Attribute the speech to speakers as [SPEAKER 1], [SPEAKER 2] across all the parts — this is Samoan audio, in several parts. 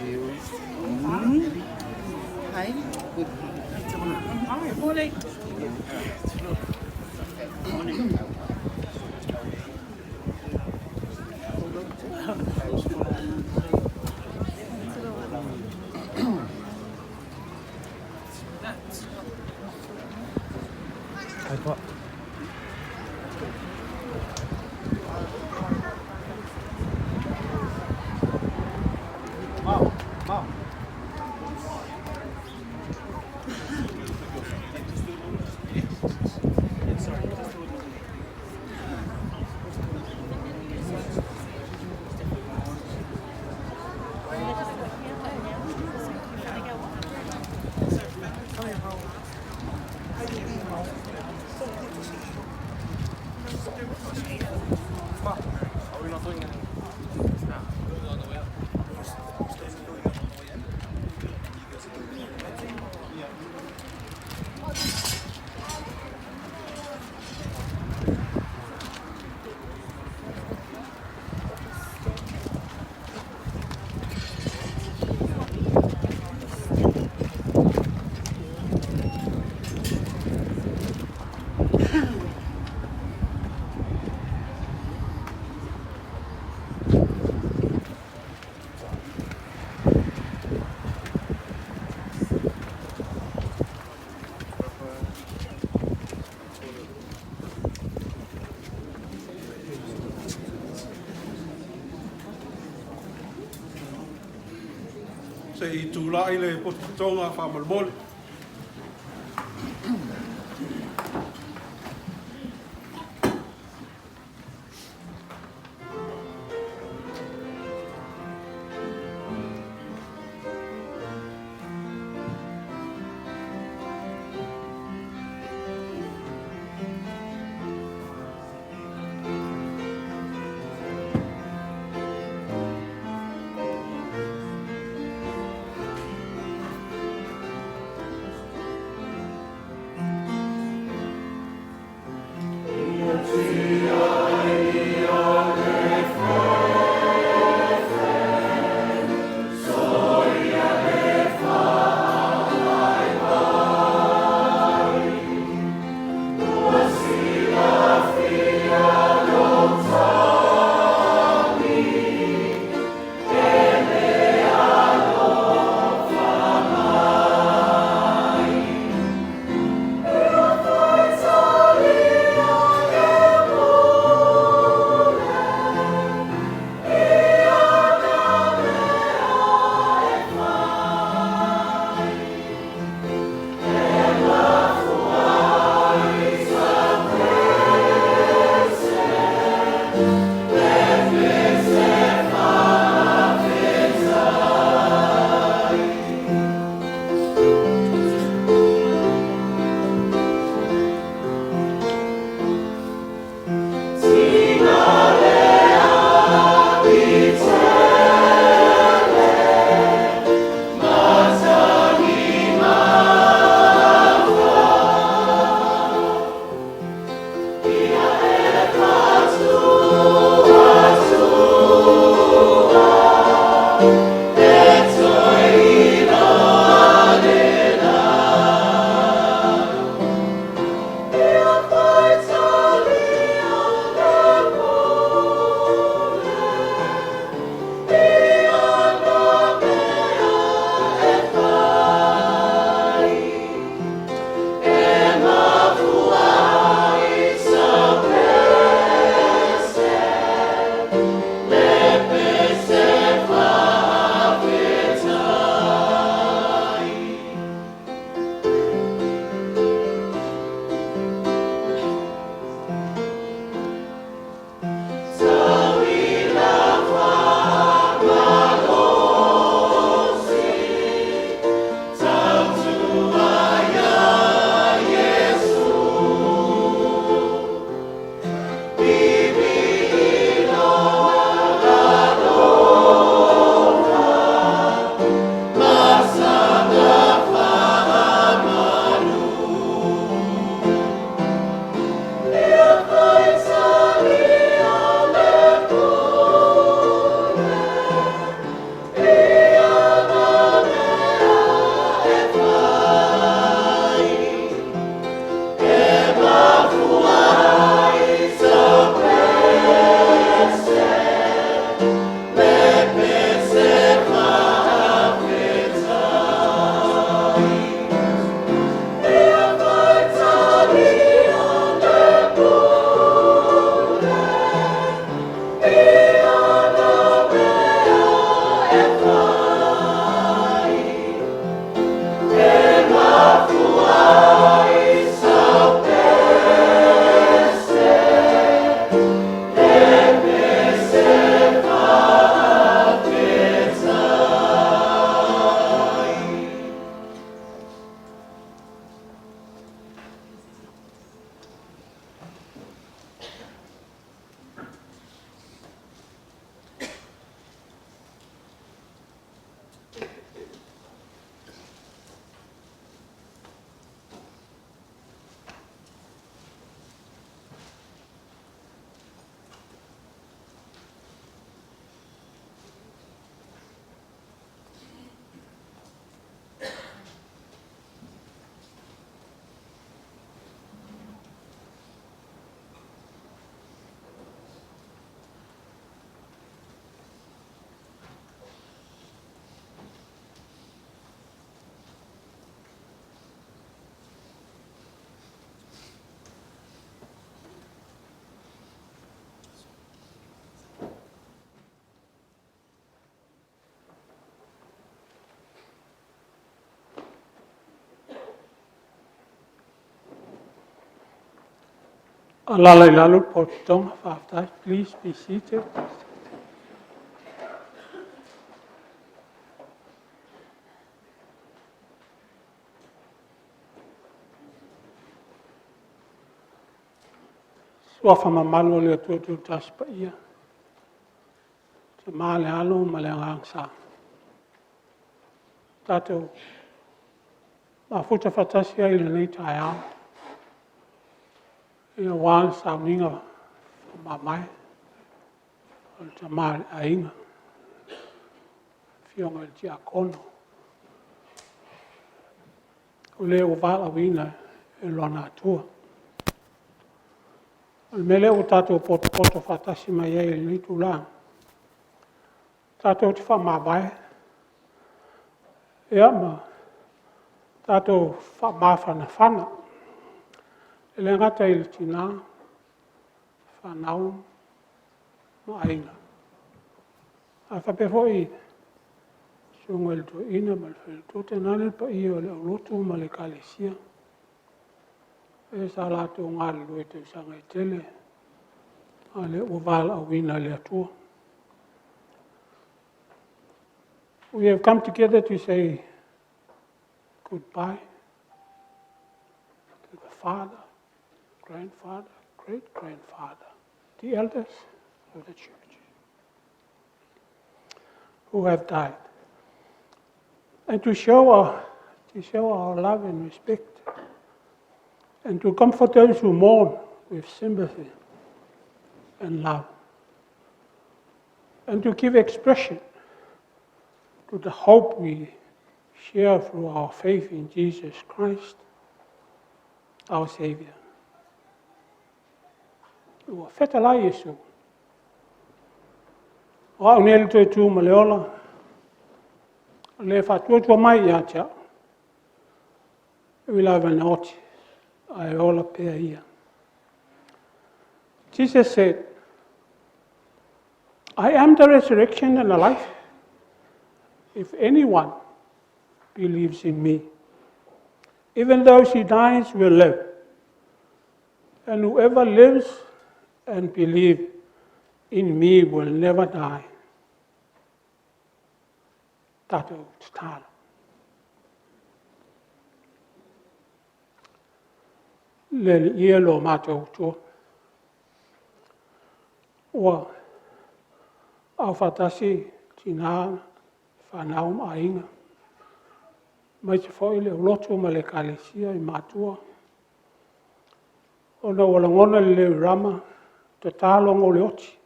[SPEAKER 1] You. Hi. Good.
[SPEAKER 2] Hi, morning.
[SPEAKER 3] Se i tulai le potopotoga faamolemole.
[SPEAKER 2] Alaala i lalo le pototoga, faafetai. Please be seated. Suafa mamalu o le Atua Tuitasi Paia, Tama le Alo ma le Agaga Sa, tatou mafuta faatasi ai i lenei taeao aua le sauniga faamamae a le Tama o le aiga, le Afioga i le Tiakono, o le ua valaauina e Lona Atua. O le mea lea ua tatou potopoto faatasi mai ai i lenei itula, tatou te faamavae ma tatou faamafanafana. E le gata i le tina, fanau ma aiga, ae faapea foi le Susuga i le Toeaina ma le Faletua, tainane le paia o le aulotu ma le Ekalesia e sa latou galulue i tausaga e tele, a o lea ua valaauina e le Atua. We have come together to say goodbye to the father, grandfather, great grandfather, the elders of the church who have died. And to show our love and respect and to comfort those who mourn with sympathy and love and to give expression to the hope we share through our faith in Jesus Christ, our Savior. Ua fetalai Iesu. O au nei le toe tu ma le ola, o le faatuatua mai ia te au, e ui lava ina oti, ae ola pea ia. Jesus said, "I am the resurrection and the life. If anyone believes in me, even though she dies, will live. And whoever lives and believes in me will never die." Tatou tatalo. Le Alii e lo matou Atua, ua aufaatasi tina, fanau ma aiga, aemaise foi le aulotu ma le Ekalesia i matua, ona ua lagona le leo i Rama, tatalo mo le oti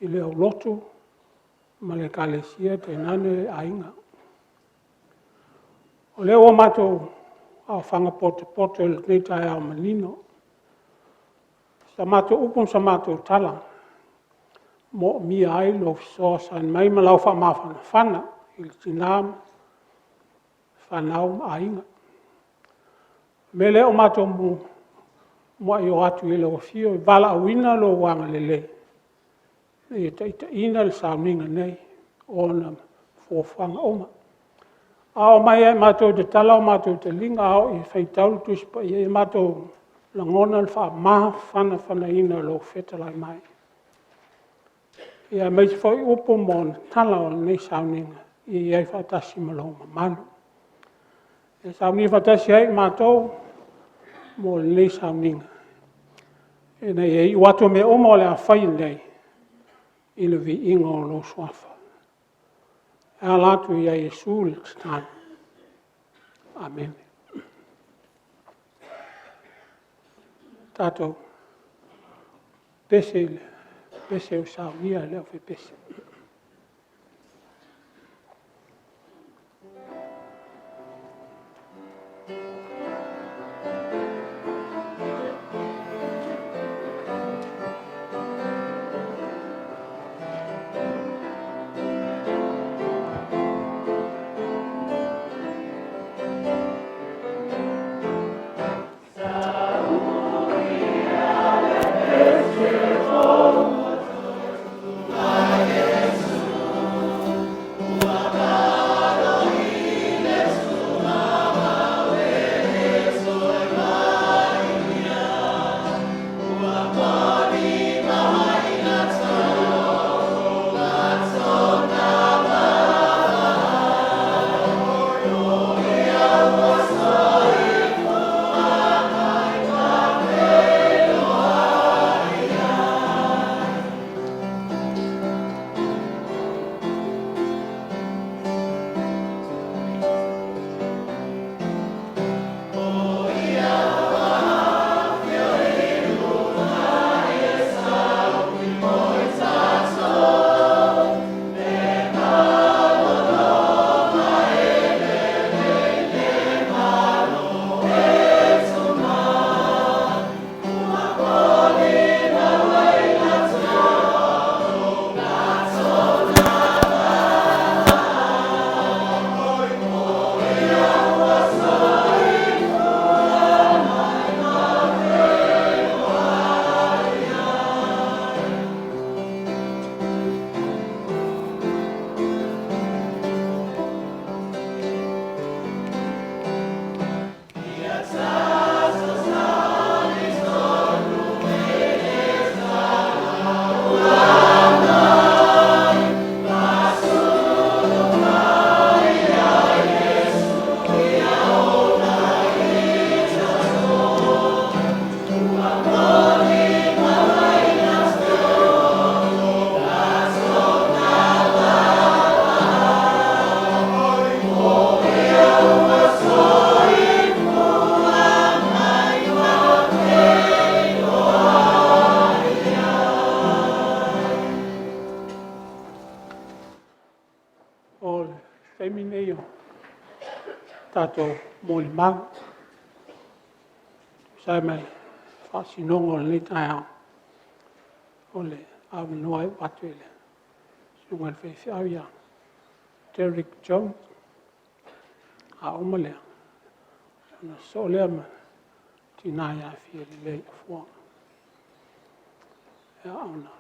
[SPEAKER 2] i le aulotu ma le Ekalesia tainane le aiga. O lea ua matou aofaga potopoto i lenei taeao manino, sa matou upu ma sa matou tala, e moomia ai lou fesoasoani mai ma lau faamafanafana i le tina, fanau ma aiga. O le mea lea ua matou muai o atu i lou afio e valaauina lou agalelei ina ia taitaiina le sauniga nei i ona fuafuaga uma. A oo mai lava matou e tatala a matou taliga a oo ina faitau le Tusi Paia, ia matou lagona le faamafanafanaina o lou fetalai mai, aemaise foi upu ma tala o lenei sauniga, ia i ai faatasi ma lou mamalu. Ia saunia faatasi ai matou mo lenei sauniga, ina ia iu atu mea uma o le a faia nei i le viiga o lou Suafa. E ala atu ia Iesu le tatalo. Amene. Tatou pese i le pese ua saunia e le aufaipese. O le taimi nei o tatou molimau. Tusa ai ma le faasinoga o lenei taeao, o le avanoa e uu atu i le susuga i le faifeau ia Derek Jones. A uma lea, ona sosoo lea ma le tina ia Fialelei Afoa. Ona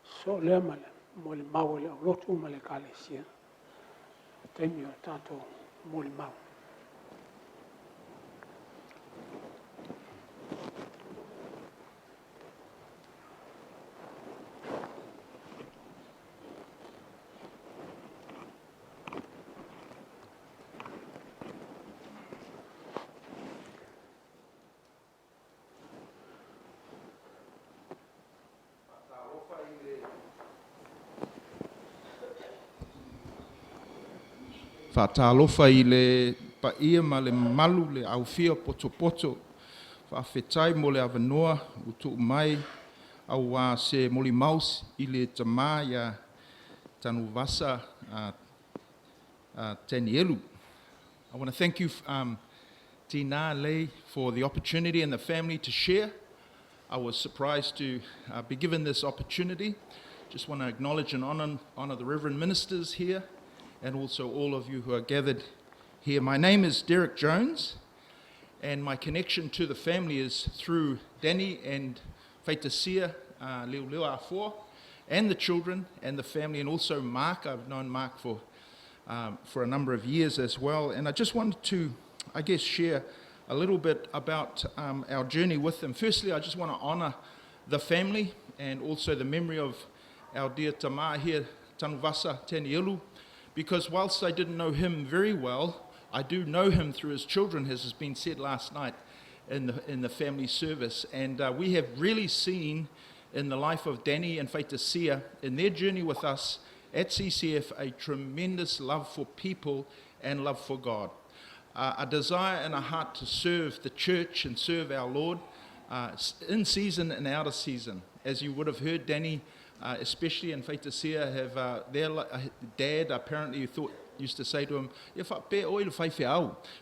[SPEAKER 2] sosoo lea ma le molimau a le aulotu ma le ekalesia i le taimi o tatou molimau.
[SPEAKER 1] Faatalofa i le paia ma le mamalu le aufia potopoto. Faafetai mo le avanoa ua tuu mai aua se molimau i le tama ia Tanuvasa Tanielu. I want to thank you, Tina Lei, for the opportunity and the family to share. I was surprised to be given this opportunity. Just want to acknowledge and honor the Reverend Ministers here and also all of you who are gathered here. My name is Derek Jones, and my connection to the family is through Danny and Feitasia Leo Afoa, and the children and the family, and also Mark. I've known Mark for a number of years as well. And I just wanted to, I guess, share a little bit about our journey with them. Firstly, I just want to honor the family and also the memory of our dear Tama here, Tanuvasa Tanielu, because whilst I didn't know him very well, I do know him through his children, as has been said last night in the family service. And we have really seen in the life of Danny and Feitasia, in their journey with us at CCF a tremendous love for people and love for God. A desire and a heart to serve the church and serve our Lord in season and out of season. As you would have heard, Danny, especially in Faitasia, have their dad apparently thought used to say to him,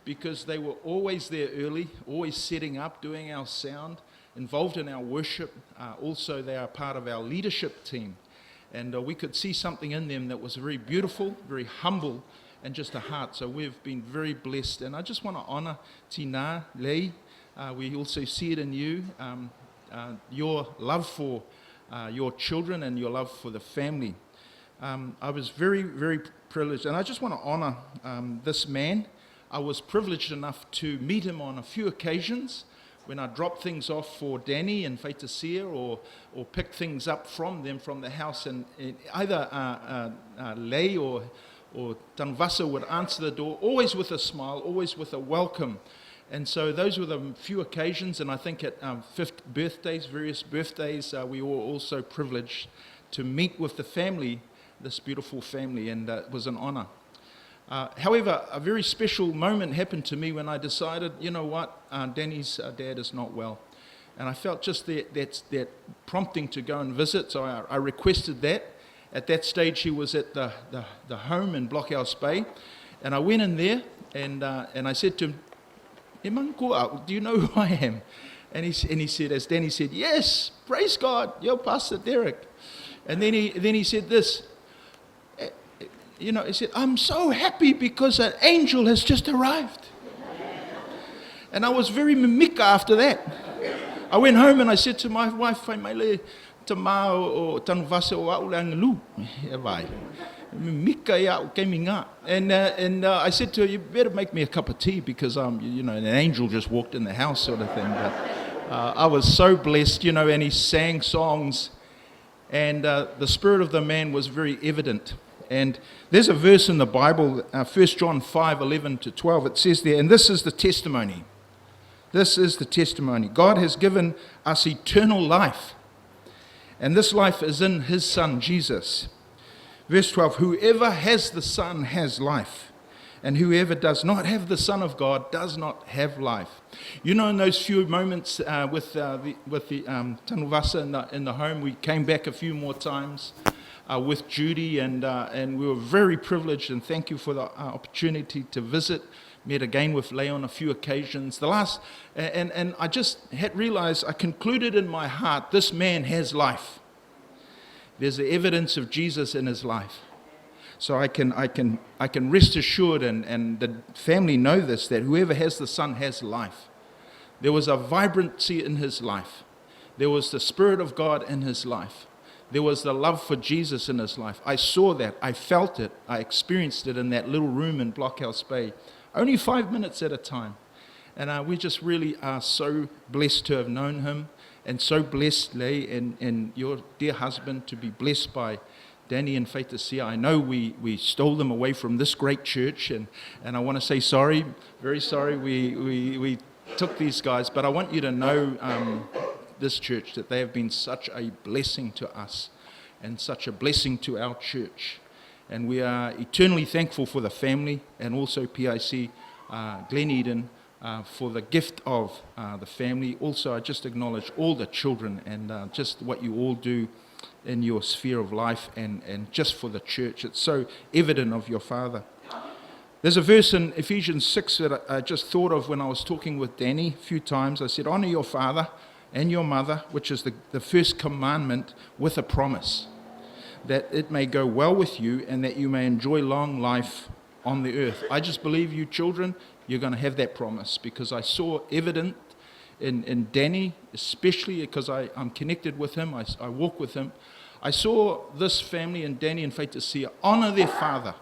[SPEAKER 1] because they were always there early, always setting up, doing our sound, involved in our worship. Also, they are part of our leadership team. And we could see something in them that was very beautiful, very humble, and just a heart. So we've been very blessed. And I just want to honor Tina Lei. We also see it in you, your love for your children and your love for the family. I was very, very privileged. And I just want to honor this man. I was privileged enough to meet him on a few occasions when I dropped things off for Danny and Faitasia or picked things up from them from the house. And either Lei or Tanvasa would answer the door, always with a smile, always with a welcome. And so those were the few occasions, and I think at fifth birthdays, various birthdays, we were also privileged to meet with the family, this beautiful family, and it was an honor. However, a very special moment happened to me when I decided, you know what, Danny's dad is not well. And I felt just that prompting to go and visit, so I requested that. At that stage, he was at the home in Blockhouse Bay, and I went in there, and I said to him, do you know who I am? And he said, as Danny said, yes, praise God, you're Pastor Derek. And then he said this, you know, he said, I'm so happy because an angel has just arrived. And I was very mimika after that. I went home and I said to my wife, o And I said to her, you better make me a cup of tea because, you know, an angel just walked in the house sort of thing. But I was so blessed, you know, and he sang songs. And the spirit of the man was very evident. And there's a verse in the Bible, 1 John 5, 11 to 12. It says there, and this is the testimony. This is the testimony. God has given us eternal life. And this life is in his Son, Jesus. Verse 12, whoever has the Son has life. And whoever does not have the Son of God does not have life. You know, in those few moments with the Tanuvasa in the home, we came back a few more times with Judy, and we were very privileged, and thank you for the opportunity to visit. Met again with Leigh on a few occasions. The last, and I just had realized, I concluded in my heart, this man has life. There's the evidence of Jesus in his life. So I can rest assured, and the family know this, that whoever has the Son has life. There was a vibrancy in his life. There was the Spirit of God in his life. There was the love for Jesus in his life. I saw that. I felt it. I experienced it in that little room in Blockhouse Bay. Only 5 minutes at a time. And we just really are so blessed to have known him, and so blessed, Leigh, and your dear husband, to be blessed by Danny and Faitasia. I know we stole them away from this great church, and I want to say sorry, very sorry we took these guys, but I want you to know this church, that they have been such a blessing to us and such a blessing to our church. And we are eternally thankful for the family, and also PIC Glen Eden for the gift of the family. Also, I just acknowledge all the children and just what you all do in your sphere of life, and just for the church. It's so evident of your father. There's a verse in Ephesians 6 that I just thought of when I was talking with Danny a few times. I said, honor your father and your mother, which is the first commandment with a promise, that it may go well with you and that you may enjoy long life on the earth. I just believe you children, you're going to have that promise, because I saw evident in Danny, especially because I'm connected with him, I walk with him. I saw this family and Danny and Faitasia honor their father.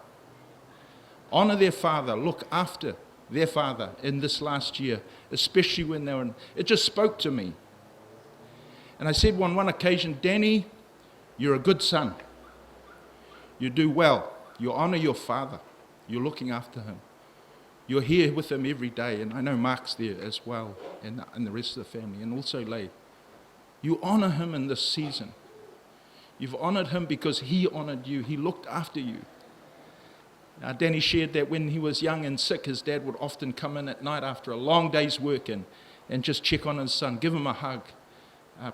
[SPEAKER 1] Honor their father, look after their father in this last year, especially when they were in, it just spoke to me. And I said on one occasion, Danny, you're a good son. You do well. You honor your father. You're looking after him. You're here with him every day. And I know Mark's there as well, and the rest of the family, and also Leigh. You honor him in this season. You've honored him because he honored you. He looked after you. Now, Danny shared that when he was young and sick, his dad would often come in at night after a long day's work and, and just check on his son, give him a hug,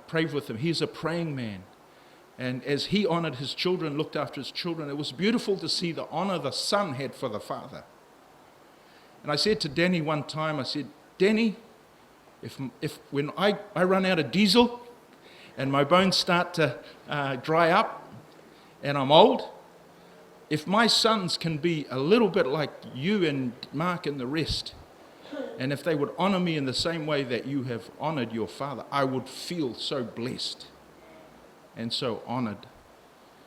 [SPEAKER 1] pray with him. He's a praying man. And as he honored his children, looked after his children, it was beautiful to see the honor the son had for the father. And I said to Danny one time, I said, Danny, if, if when I, I run out of diesel and my bones start to dry up and I'm old, if my sons can be a little bit like you and Mark and the rest, and if they would honor me in the same way that you have honored your father, I would feel so blessed and so honored.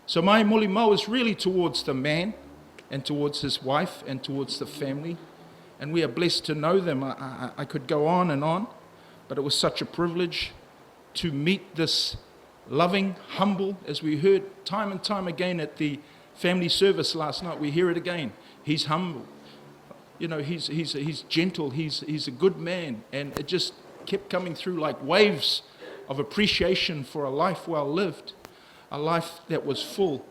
[SPEAKER 1] So my molimau is really towards the man and towards his wife and towards the family. And we are blessed to know them. I, I, I could go on and on, but it was such a privilege to meet this loving, humble, as we heard time and time again at the family service last night. We hear it again. He's humble. You know, he's, he's, he's gentle. He's, he's a good man. And it just kept coming through like waves of appreciation for a life well lived, a life that was full,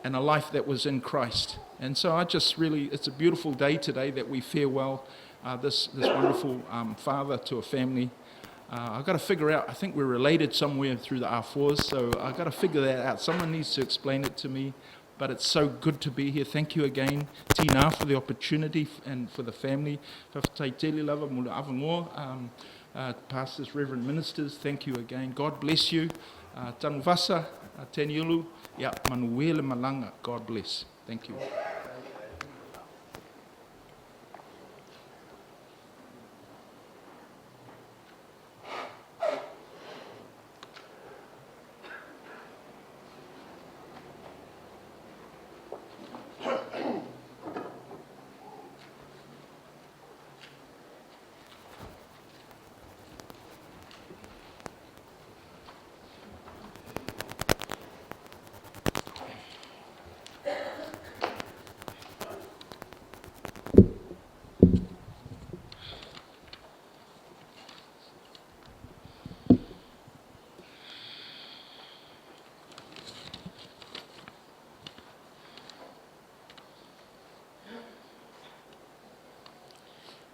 [SPEAKER 1] and a life that was in Christ. And so I just really, it's a beautiful day today that we farewell this, this wonderful father to a family. I've got to figure out, I think we're related somewhere through the R4s, so I've got to figure that out. Someone needs to explain it to me. But it's so good to be here. Thank you again, Tina, for the opportunity and for the family. Pastors, reverend ministers, thank you again. God bless you. Tanuvasa, Teniulu, ya Manuele Malanga. God bless. Thank you.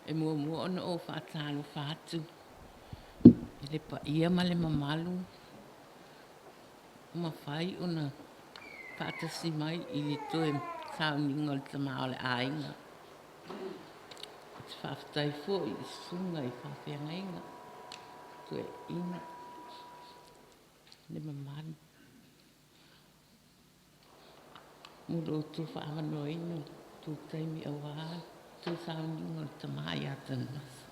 [SPEAKER 4] E muamua ona ou faatalofa atu i le paia ma le mamalu ua mafai ona faatasi mai i le toe sauniga o le tama o le aiga. Ou te faafetai foi i susuga i faafeagaiga, toeaiina, le mamalu mo lo outou faaavanoaina o lo outou taimi aua le toe sauniga o le tama ia Tanuvasa.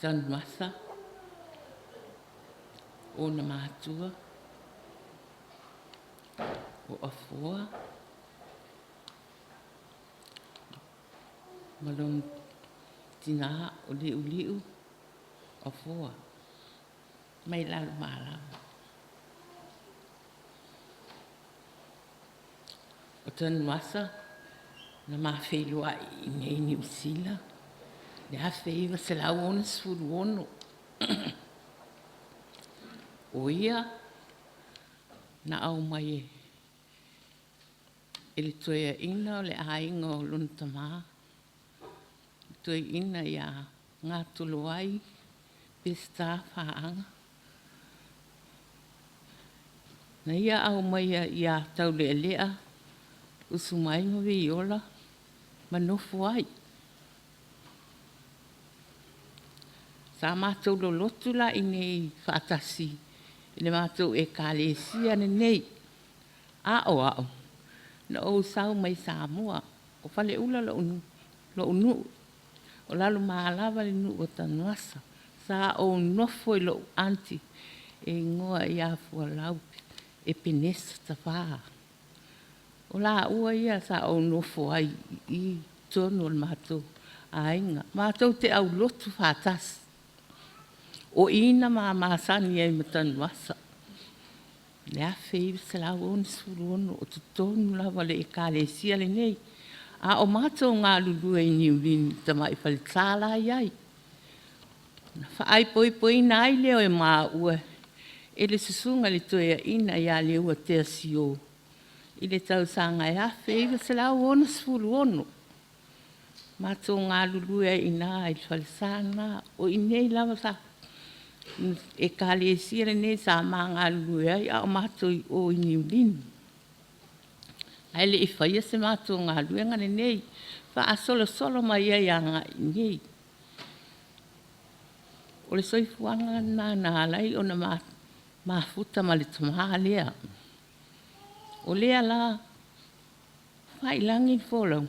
[SPEAKER 4] Tanuvasa, ona matua, o Afoa, ma lona tinā o Liuliu, Afoa, mai Lalomalava. O Tanuvasa na ma feiloai i inei i Niu Sila i le 1966. O ia na aumai e le toeaina o le aiga o lona tamā, le toeaina ia Gatoloai Peseta Faaga. Na ia aumaia ia Taulealea, usu mai ma Viola ma nofo ai. Sa matou lolotu la i nei faatasi i le matou Ekalesia lenei. A o a'u, na ou sau mai Samoa, o Faleula lo'u nuu, o Lalomalava le nuu o Tanuvasa. Sa ou nofo i lo'u aunty e igoa ia Fualau Epenesa Tafa. O laua ia sa ou nofo ai i i totonu o le matou aiga. Matou te aulotu faatasi. O i na ma masani ai ma Tanuvasa. le 1966 o totonu lava o le Ekalesia lenei, a o matou galulue i Niulini i le tamai falesa la e i ai. Ona faaipoipoina ai lea o maua e le Susuga i le Toeaina ia Leuatea Sio i le tausaga e 1966. Matou galulue ai i ina i le falesa lena. O i inei lava sa Ekalesia lenei sa ma galulue ai a o matou i o i Niulini. Ae le i faia se matou galuega lenei, faasolosolo mai ai agai i inei. O le soifuaga lena na ala ai ona mafuta ma le tama lea. O lea la, faiilagi le folauga,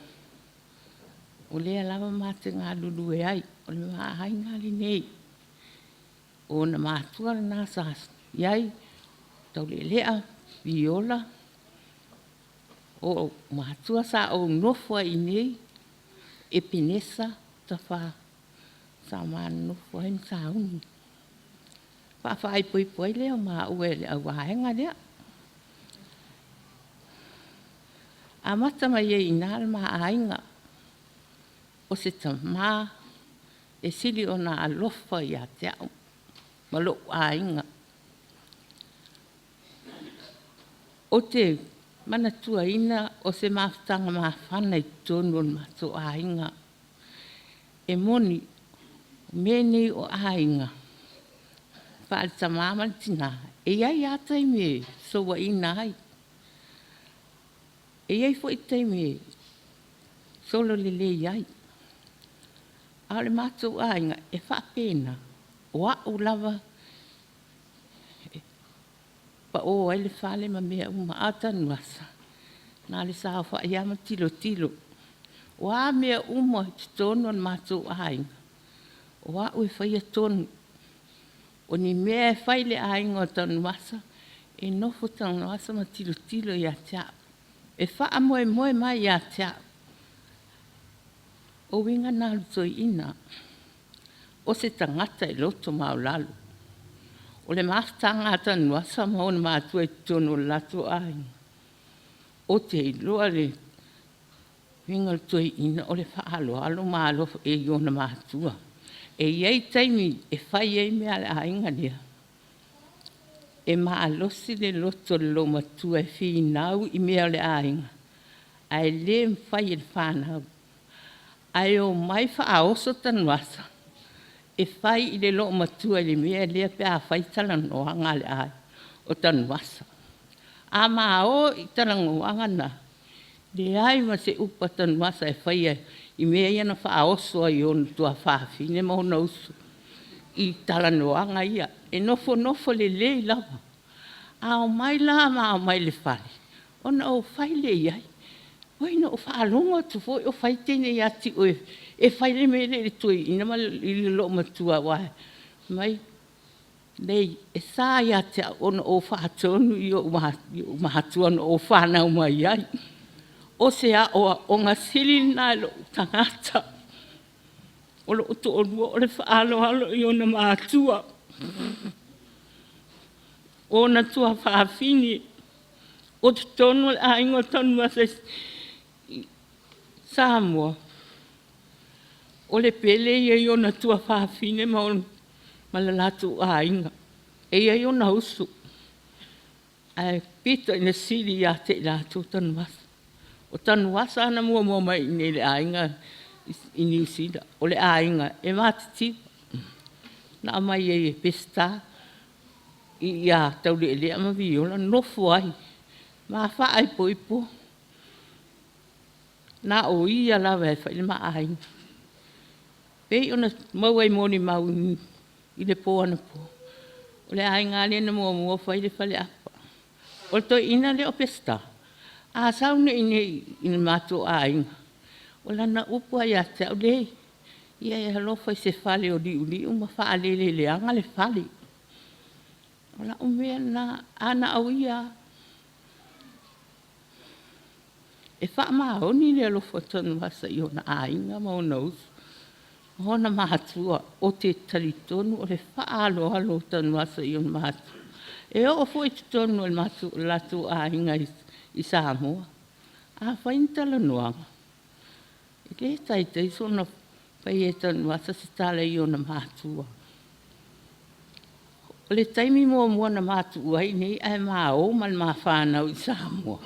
[SPEAKER 4] o lea lava ma te galulue ai, o le ma aiga lenei. O ona matua na sa i ai, Taulealea Viola, o ou matua, sa ou nofo ai i inei, Epenesa Tafa sa ma nonofo ai ma sauni. Faafaaipoipo ai lea o maua e le au vaega lea. Amata mai ai i ina le ma aiga, o se tama e sili ona alofa ia te au ma lou aiga. Ou te manatuaina o se mafutaga mafana i totonu o le matou aiga. E moni, o mea nei o aiga faale-tama ma le tina, e i ai lava taimi e fesouaina ai, e i ai foi taimi e sololelei ai. A o le matou aiga, e faapena, o au lava e pao ai le fale ma mea uma, a o Tanuvasa, na o le saofai lava ma tilotilo. O a mea uma i totonu o le matou aiga, o au e faia tonu. O ni mea e fai i le aiga o Tanuvasa, e nofo Tanuvasa ma tilotilo ia te au, e faamoemoe mai ia te au. O uiga na o le toeaina, o se tagata e loto maualalo. O le mafutaga a Tanuvasa ma ona matua i totonu o le latou aiga, ou te iloa le uiga o le toeaina o le faaaloalo ma alofa i ona matua. E i ai taimi e fai ai mea a le aiga lea, e malosi le loto o le loomatua e finau i mea o le aiga, ae le mafai e le fanau. Ae omai faaoso Tanuvasa e fai i le loomatua i le mea lea pe a fai talanoaga a le aiga, o Tanuvasa. A ma o i talanoaga na, leai ma se upu a Tanuvasa e faia i mea ia na faaoso ai i ona tuafafine ma ona uso i talanoaga ia. E nofonofo lelei lava. A omai la ma omai i le fale, ona ou fai lea i ai. Oi na ou faalogo atu foi o fai teine ia te oe e fai le mea lea i le toeaina i le loomatua aua fai mai, “Leii, e sa ia te au ona ou faatonu i ou matua na ou fanau mai ai.” O se aoaoga sili lena i lou tagata. O lou toalua o le faaaloalo i ona matua, o ona tuafafine. O totonu o le aiga o Tanuvasa i Samoa, o le pele ia i ona tuafafine ma le latou aiga. E i ai ona uso, ae pito ina sili ia te i latou Tanuvasa. O Tanuvasa na muamua mai i inei i le aiga i Niu Sila, o le aiga e matitiva. Na aumai ai e Peseta ia Taulealea ma Viola nofo ai ma faaipoipo. Na o ia lava e fai le ma aiga. E pei ona maua i molimau i le po anapo, o le aiga lava lea na muamua fai le faleapa. O le toeaina lea o Peseta, a sau nei i le matou aiga, o lana upu lava ia te au, “Leii, ia e alofa i se fale o liuliu ma faaleleleaga le fale.” O lau mea lena, ae na o ia lava. E faamaoni le alofa o Tanuvasa i ona aiga ma ona uso ma ona matua. Ou te talitonu o le faaaloalo o Tanuvasa i ona matua. E oo foi i totonu o le latou aiga i Samoa, afai ni talanoaga, e le taitai soona faia e Tanuvasa se tala i ona matua. O le taimi muamua na ma tuua ai i inei ae ma o ma le ma fanau i Samoa,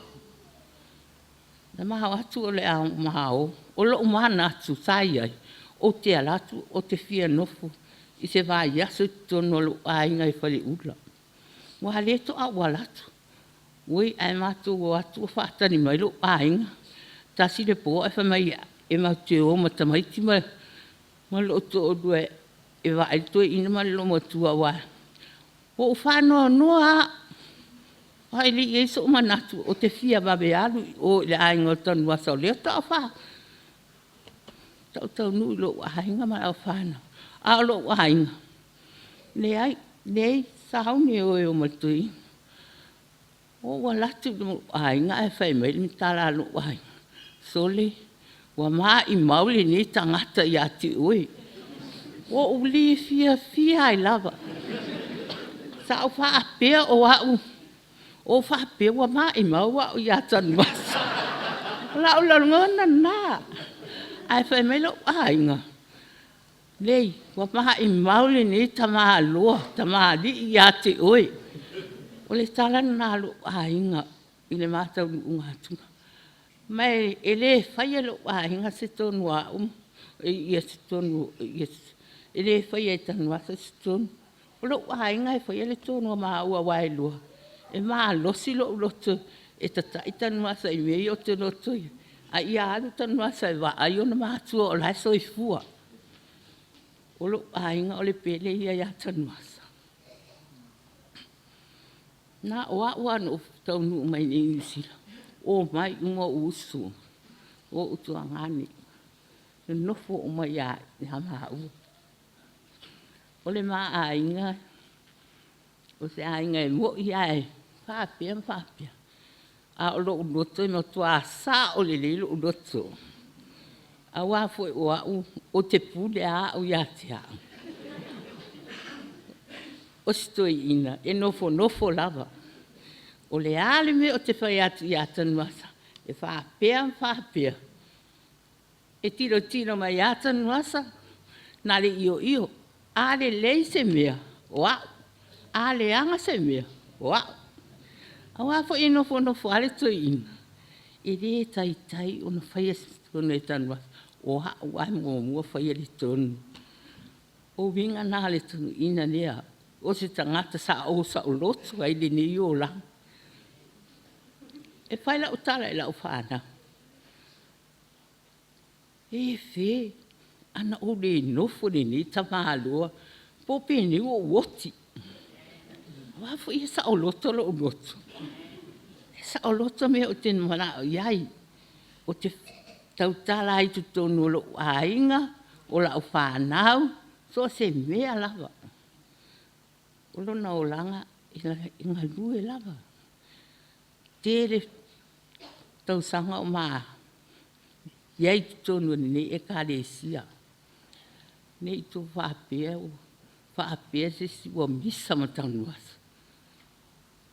[SPEAKER 4] na ma o atu o le a ma o. O lou manatu sa i ai, ou te alu atu ou te fia nofo i se vaiaso i totonu o lou aiga i Faleula, aua o lea faatoa ou alu atu. Oi ae matou o atu o faatali mai lou aiga, tasi le po ae fai mai e matou te o ma tamaiti ma lou toalua e vaai le toeaina ma le olomatua aua ua ou faanoanoa lava, aua e le i i ai sou manatu ou te fia vave alu i o i le aiga o Tanuvasa o lea faatoa ou taunuu i lou aiga ma lau fanau. A o lou aiga, leai, leai, sauni e o e o ma le toeaina. Ou alu atu i lou aiga ae fai mai le tala a lou aiga, sole, ua maimau lenei tagata ia te oe. Ua ou le fiafia ai lava. Sa ou faapea o au, ua ou faapea ua maimau au ia Tanuvasa. O lau lagona lena. Ae fai mai lou aiga, Lei, ua maimau lenei tamaloa tamalii ia te oe. O le tala lena a lou aiga i le ma taunuuga atu. Ma e le faia e lou aiga se tonu a au, e le faia e Tanuvasa se tonu. O lou aiga e faia le tonu a maua aua e iloa e malosi lou loto e tatai Tanuvasa i mea ia ou te loto i ai, a ia alu Tanuvasa e vaai ona matua o la e soifua. O lou aiga o le pele ia ia Tanuvasa. Na o au lava na ou taunuu mai i Niu Sila, omai uma ou uso, o ou tuagane, nonofo uma ia maua. O le ma aiga, o se aiga e moni lava e faapea ma faapea, a o lou loto e matua sao lelei lou loto, aua foi o au ou te pule lava au ia te au. O si toeaina e nofonofo lava, o le a le mea ou te fai atu ia Tanuvasa e faapea ma faapea, e tilotilo mai lava Tanuvasa na o le ioio. A lelei se mea, o au, a leaga se mea, o au. Aua foi e nofonofo lava le toeaina, e le taitai ona faia se tonu e Tanuvasa, o au lava e muamua faia le tonu. O uiga na o le toeaina lea, o se tagata sa ou saoloto ai i lenei olaga. E fai lau tala i lau fanau, e fe ana ou le nofo i lenei tamaloa po o penei ua ou oti. Aua foi e saoloto lou loto, e saoloto mea ou te manao i ai, ou te tautala ai i totonu o lou aiga, o lau fanau, so o se mea lava. O lona olaga e galue lava. Tele tausaga o ma i ai i totonu o lenei Ekalesia. Ne i tou faapea ua faapea se isi ua misa ma Tanuvasa.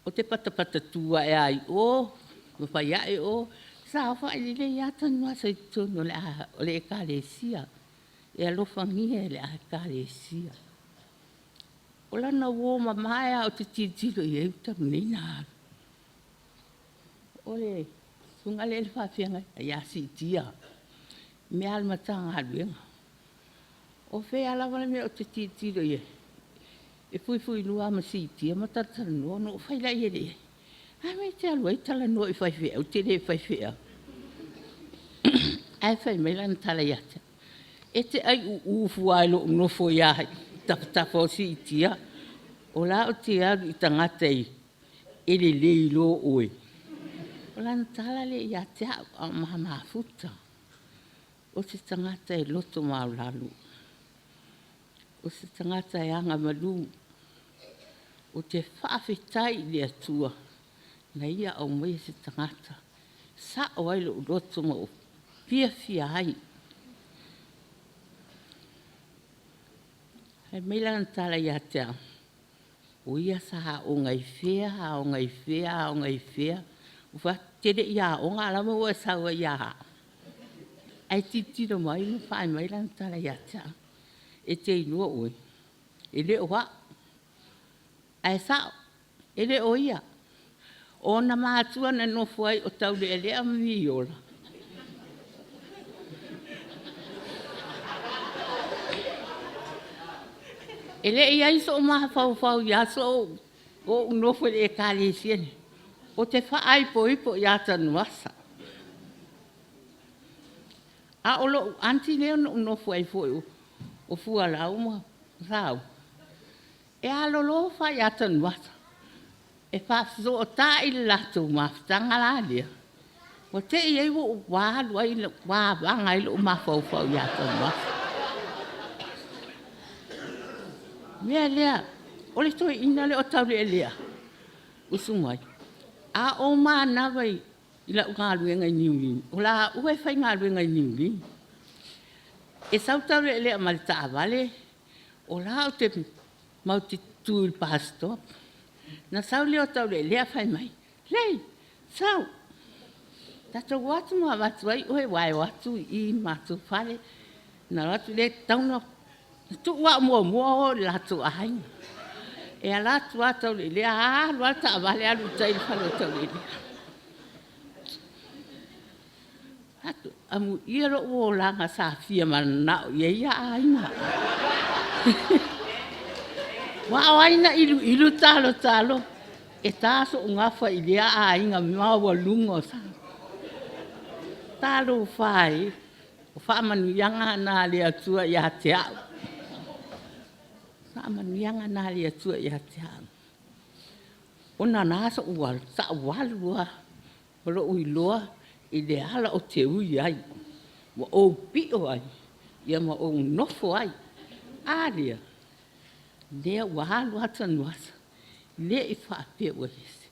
[SPEAKER 4] Ou te patapata tu ae lava i o ma fai ae o, saofai lelei lava Tanuvasa i totonu o le Ekalesia, e alofagia e le Ekalesia. O lana uo mamae lava ou te tilotilo i ai talu nei ona alu, o le susuga lea i le faafeagaiga ia Siitia, le mea lava o le Matagaluega. O fea lava le mea ou te tilotilo i ai, e fuifui lua lava ma Siitia ma talatalanoa. Ona ou fai lea i ai, a mea e te alu ai talanoa i faifeau, e te le faifeau? Ae fai mai lana tala ia te au, e te aiuu fua i lou nofo i tafatafa o Siitia, o la ou te alu i tagata e lelei loa oe. O lana tala lea ia te au a o ma mafuta. O se tagata e loto maualalo, o se tagata e agamalu. Ou te faafetai i le Atua na Ia aumaia se tagata e sao ai lou loto ma ou fiafia ai. Fai mai lana tala ia te au, O ia sa aoga i fea, aoga i fea, aoga i fea. Ou fai atu, e te le i aoga a o la e ua e sau ai ia au. Ae tilotilo mai ma fai mai lana tala ia te au, e te iloa oe, e le o au. Ae sao, e le o ia. O ona matua na nonofo ai o Taulealea ma Miola. E le i i ai sou mafaufau i aso o ou nofo i le Ekalesia lenei, ou te faaipoipo ia Tanuvasa. A o lou aunty lea na ou nofo ai foi o Fualau ma Saua, e alolofa ia Tanuvasa. E faafesootai i le latou mafutaga la lea, ua te i ai ua alu ai, ua vaga ai lou mafaufau ia Tanuvasa. O le mea lea, o le toeaina lea o Taulealea, usu mai, a ou manava i lau galuega i Niulii, o laua e faigaluega i Niulii. E sau Taulealea ma le taavale, o la matou te tutu i le bus stop. Ona sau lea o Taulealea fai mai, Lei, sau, tatou o atu ma avatu ai oe aua e o atu i i le matou fale. Ona o atu lea, e tatau ona tuu au muamua o i le latou aiga. E alu atu lava Taulealea alu lava le taavale alu i tai i le fale o Taulealea. Amuia lou olaga sa fia mananao i ai ia aiga. Aua o ai na iluilu talotalo e ta sou gafa i lea aiga maualuga. Talofa e, o faamanuiaga na a le Atua ia te au, o faamanuiaga na a le Atua ia te au. Ona na sa ou alu lava ma lou iloa i le ala ou te ui ai, ma ou pio ai ma ou nofo ai. A lea? Lea ua alu lava Tanuvasa, le i faapea ua ese.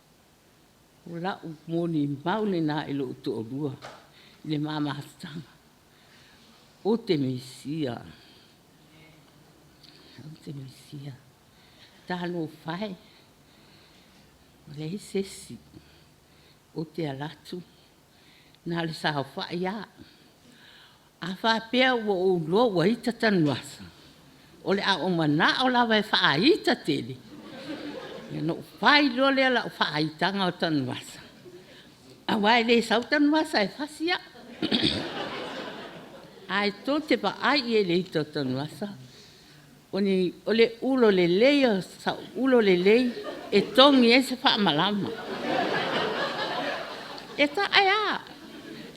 [SPEAKER 4] O lau molimau lena i lou toalua i le ma mafutaga. Ou te misia, ou te misia. Talofa e, ua leai se isi ou te alu atu na o le saofai lava. A faapea ua ou iloa ua ita Tanuvasa, o le a ou manao lava e faaita tele, ona ou fai loa lea o lau faaitaga o Tanuvasa, aua e le sau Tanuvasa e fasi au. Ae tou te vaai i ai i le ita o Tanuvasa, o le ulo lelei o sau ulo lelei e togi ai se faamalama. E tae lava,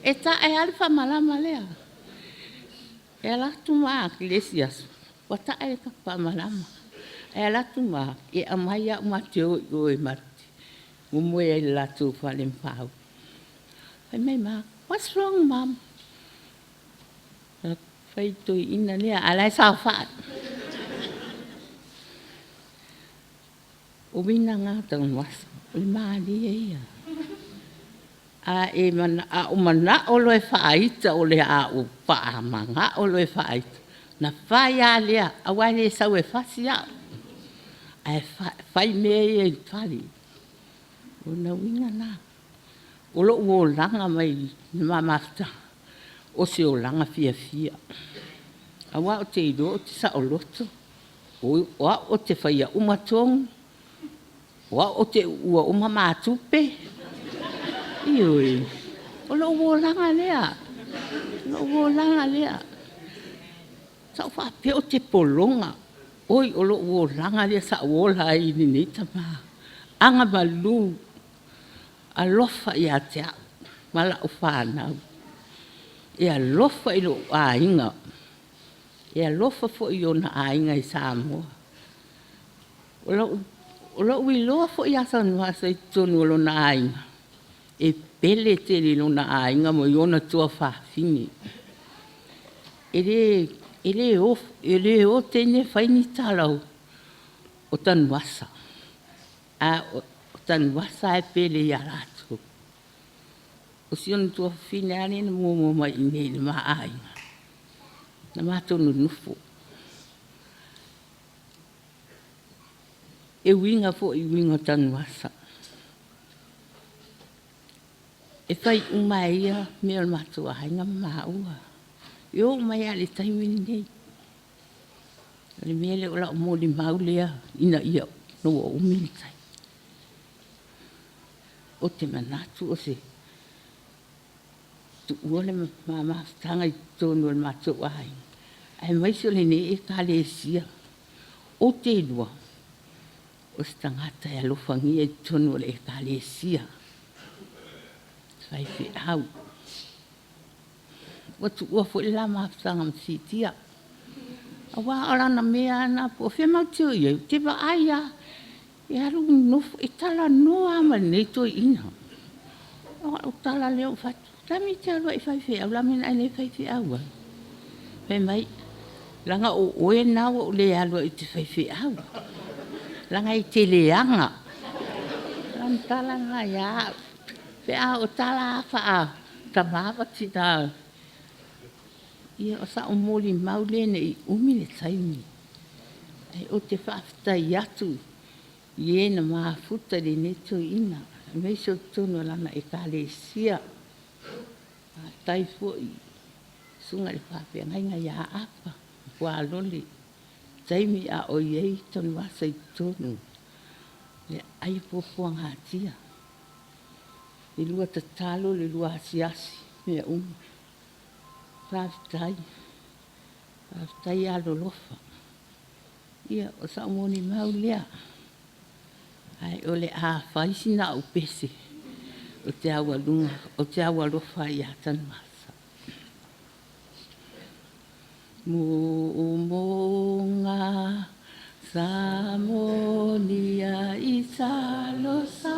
[SPEAKER 4] e tae lava le faamalama lea. E alu atu ma i le isi aso, ua tae le faamalama. Ae alu atu ma e aumai au ma te o i o ma te momoe ai i le latou fale ma Pau. Fai mai ma, what's wrong mom? Fai atu i le toeaina lea, a o la e saofai. O uiga na Tanuvasa, o le malie ia. A ou manao loa e faaita o le a ou manao loa e faaita, ona fai lava lea, aua e le sau e fasi au, ae fai mea ia i le fale. O lona uiga lena, o lou olaga mai le ma mafutaga, o se olaga fiafia, aua ou te iloa ou te saoloto, o au ou te faia uma tonu, o au ou te uua uma ma tupe. Ioe, o lou olaga lea, o lou olaga lea. Sa ou faapea ou te pologa, oi o lou olaga lea sa ou ola ai i lenei tama agamalu, alofa ia te au ma lau fanau. E alofa i lou aiga, e alofa foi i ona aiga i Samoa. O lou iloa foi ia Tanuvasa i totonu o lona aiga, e pele tele i lona aiga ma ona tuafafine. E le o teine fai ni tala o Tanuvasa, a o Tanuvasa e pele ia latou. O si ona tuafafine lava lea na muamua mai i inei i le ma aiga, na matou nonofo. E uiga foi i uiga o Tanuvasa. E fai uma e ia mea o le matou aiga ma maua. E oo mai lava i le taimi lenei. O le mea lea o lau molimau lea ina ia ua umi le taimi. Ou te manatu o se tuua le ma mafutaga i totonu o le matou aiga, aemaise o lenei Ekalesia. Ou te iloa o se tagata e alofagia i totonu o le Ekalesia, faifeau. Ua tuua foi le la mafutaga ma Siitia, aua o lana mea lava lena, po o fea matou te o i ai, ou te vaai lava e alu nonofo, e talanoa lava ma lenei toeaina. O lau tala lea ou fai atu, o le a le mea e te alu ai i faifeau, o le a le mea na e le faifeau ai? Fai mai, leaga o oe lena ua ou le alu ai ou te faifeau, leaga e te leaga. O lana tala lena ia au. Pe a o tala lava faa-tama ma tina, ia o sau molimau lea ne i umi le taimi, ae ou te faafetai atu i e na mafuta i lenei toeaina, aemaise o totonu o lana Ekalesia. Faafetai foi i le susuga i le faafeagaiga ia Apa Fualole i taimi a o i ai Tanuvasa i totonu i le aai puapuagatia, le lua tatalo, le lua asiasi, mea uma. Faafetai, faafetai alolofa. Ia, o sau molimau lea, ae o le a fai sina au pese ou te aualofa ai ia Tanuvasa. Moomooga sa molia i talosaga,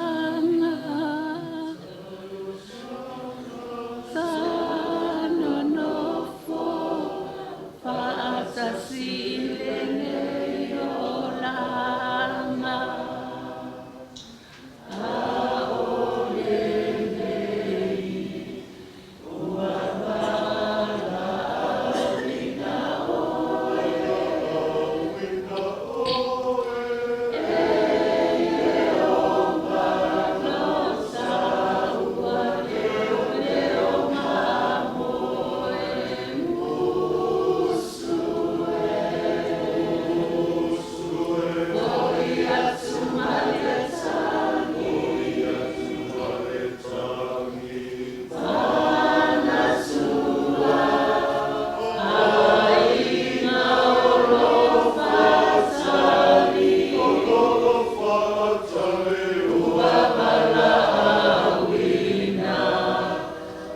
[SPEAKER 4] sa nonofo faatasi i lenei olaga. A o lenei ua valaauina oe, e Ieova sa ua leoleo mamoe musu e, foi atu ma le tagi, manatua aiga o lo Fatali. Ua valaauina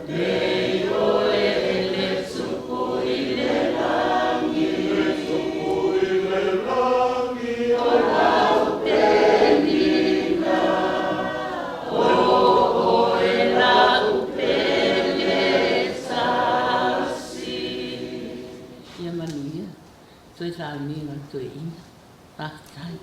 [SPEAKER 4] nei oe e le Tupu i le lagi, o lau penina, o oe lau pele tasi. Ia manuia toe sauniga o le toeaina. Faafetai.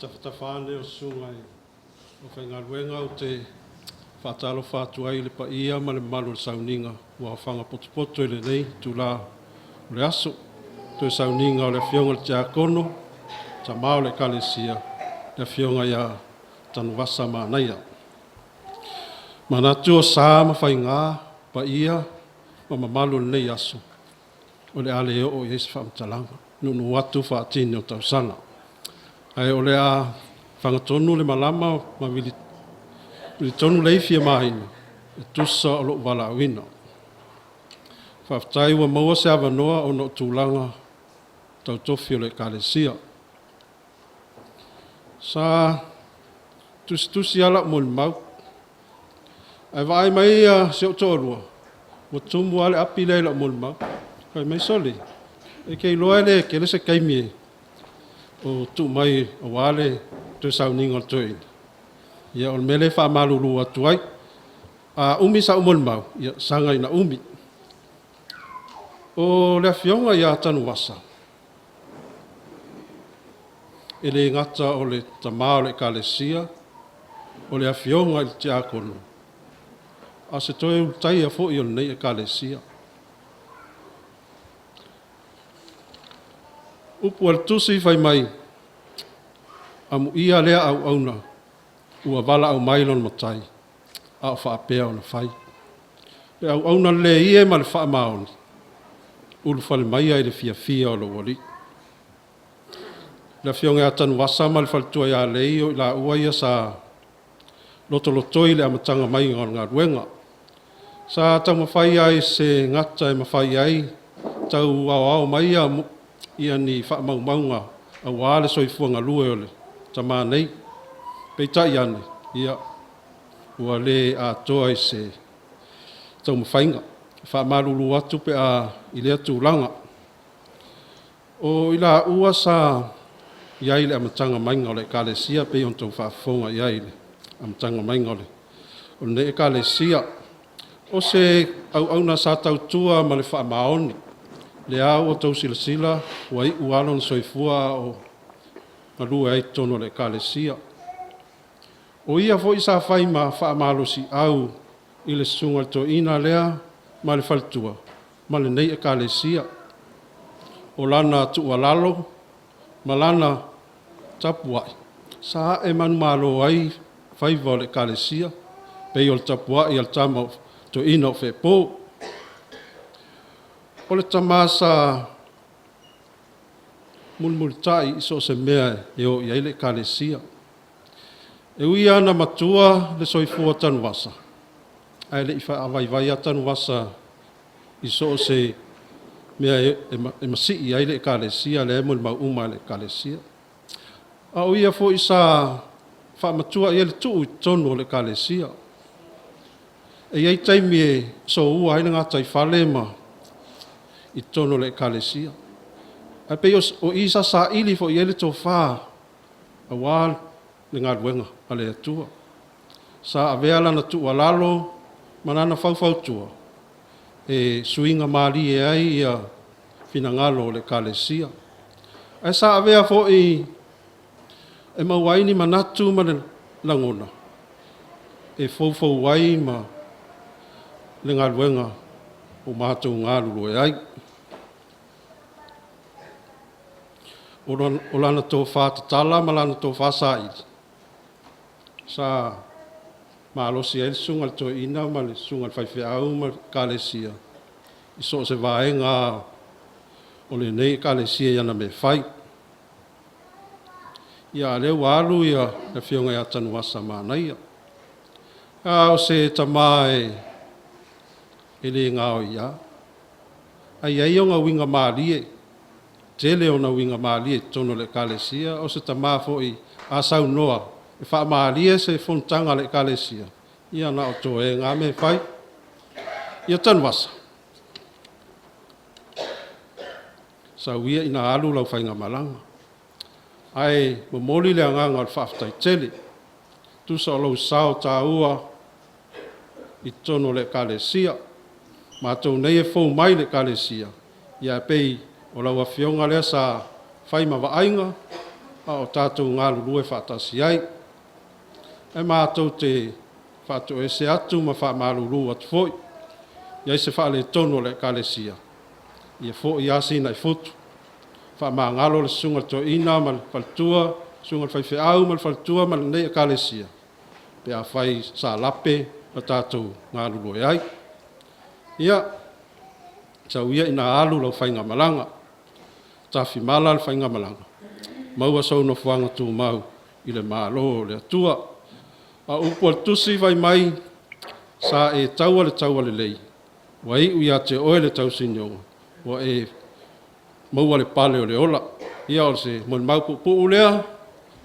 [SPEAKER 3] Tafatafa ane o susuga i aufaigaluega, ou te faatalofa atu ai i le paia ma le mamalu o le sauniga ua aofaga potopoto i lenei itula o le aso. Toe sauniga o le Afioga i le Tiakono, tama o le Ekalesia, le Afioga ia Tanuvasa Manaia. Manatu o sa ma faiga, paia ma mamalu o lenei aso, o le a le oo i ai se faamatalaga, nuunuu atu faatini o tausala. Ae o le a fagatonu le malama ma vilitonu le ifi a Maina e tusa o lou valaauina. Faafetai ua maua se avanoa ona o tulaga tau tofi o le Ekalesia. Sa tusitusi lava lau molimau. Ae vaai mai si ou toalua, ua tumu lava le api lea i lau molimau. Fai mai, sole, e te iloa e le tele se taimi o tuu mai aua le toe sauniga o le toeaina. Ia o le mea lea e faamalulu atu ai, a umi sau molimau, ia saga ina umi. O le Afioga ia Tanuvasa, e le gata o le tama o le Ekalesia, o le Afioga i le Tiakono, a o se toe Ulutaia foi o lenei Ekalesia. Upu a le Tusi fai mai, amuia lea auauna ua valaau mai lona Matai a o faapea ona fai. Le auauna lelei e ma le faamaoni, ulufale maia i le fiafia o lou Alii. Le Afioga ia Tanuvasa ma le faletua ia Lei, o i laua ia sa lotolotoi i le amataga maiga o le galuega. Sa taumafai lava i se gata e mafai ai, tau aoao mai ia ni faamaumauga aua le soifua galue o le tama nei. Peitai ane, ia, ua le atoa i se taumafaiga. E faamalulu atu pe a i lea tulaga. O i laua sa i ai i le amataga maiga o le Ekalesia pei ona outou faafofoga i ai i le amataga maiga o lenei Ekalesia. O se auauna sa tautua ma le faamaoni, lea ua outou silasila ua iu lava lona soifua a o galue ai i totonu o le Ekalesia. O ia foi sa fai ma faamalosiau i le susuga i le toeaina lea ma le faletua ma lenei Ekalesia. O lana tuualalo ma lana tapuai sa ae manumalo ai faiva o le Ekalesia, pei o le tapuai a le tama toeaina o Feepo. O le tama sa mulimulitai i so o se mea e o i ai le Ekalesia. E ui lava ina matua le soifua o Tanuvasa, ae le i faavaivai lava Tanuvasa i so o se mea e masii ai le Ekalesia, lea e molimau uma e le Ekalesia. A o ia foi sa faamatua i ai le tuu i totonu o le Ekalesia. E i ai taimi e soua ai le gataifale ma i totonu o le Ekalesia. Ae pei o i sa saili foi i ai le tofa aua le galuega a le Atua. Sa avea lana tuualalo ma lana faufautua e suiga malie ai finagalo o le Ekalesia. Ae sa avea foi e maua ai ni manatu ma lagona e foufou ai ma le galuega o matou galulue ai. O lana tofa tatala ma lana tofa saili, sa malosi ai le susuga i le toeaina ma le susuga i le faifeau ma le Ekalesia i so o se vaega lava o lenei Ekalesia i ana mea e fai. Ia, a o lea ua alu le Afioga ia Tanuvasa Manaia. A o se tama e le gaoi lava, ae i ai ona uiga malie, tele ona uiga malie i totonu o le Ekalesia. O se tama foi a saunoa e faamalie se fonotaga a le Ekalesia, ia na o toega lava mea e fai. Ia Tanuvasa, sau ia ina alu lau faigamalaga, ae momoli le agaga o le faafetai tele, tusa o lou sao taua i totonu o le Ekalesia. Matou nei e fou mai i le Ekalesia, ae pei o lau Afioga lea sa fai ma vaaiga a o tatou galulue faatasi ai. Ae matou te faatoese atu ma faamalulu atu foi, i ai se faaletonu o le Ekalesia, ia foi lava Sina i futu, faamagalo le susuga i le toeaina ma le faletua, susuga i le faifeau ma le faletua ma lenei Ekalesia, pe afai sa lape le tatou galulue ai. Ia, sau ia ina alu lau faigamalaga, tafimala le faigamalaga, maua sou nofoaga tumau i le Malo o le Atua. A o upu a le Tusi fai mai, sa e taua le taua lelei, ua iu ia te oe le tausinioga, ua e maua le pale o le ola. Ia o se molimau puupuu lea,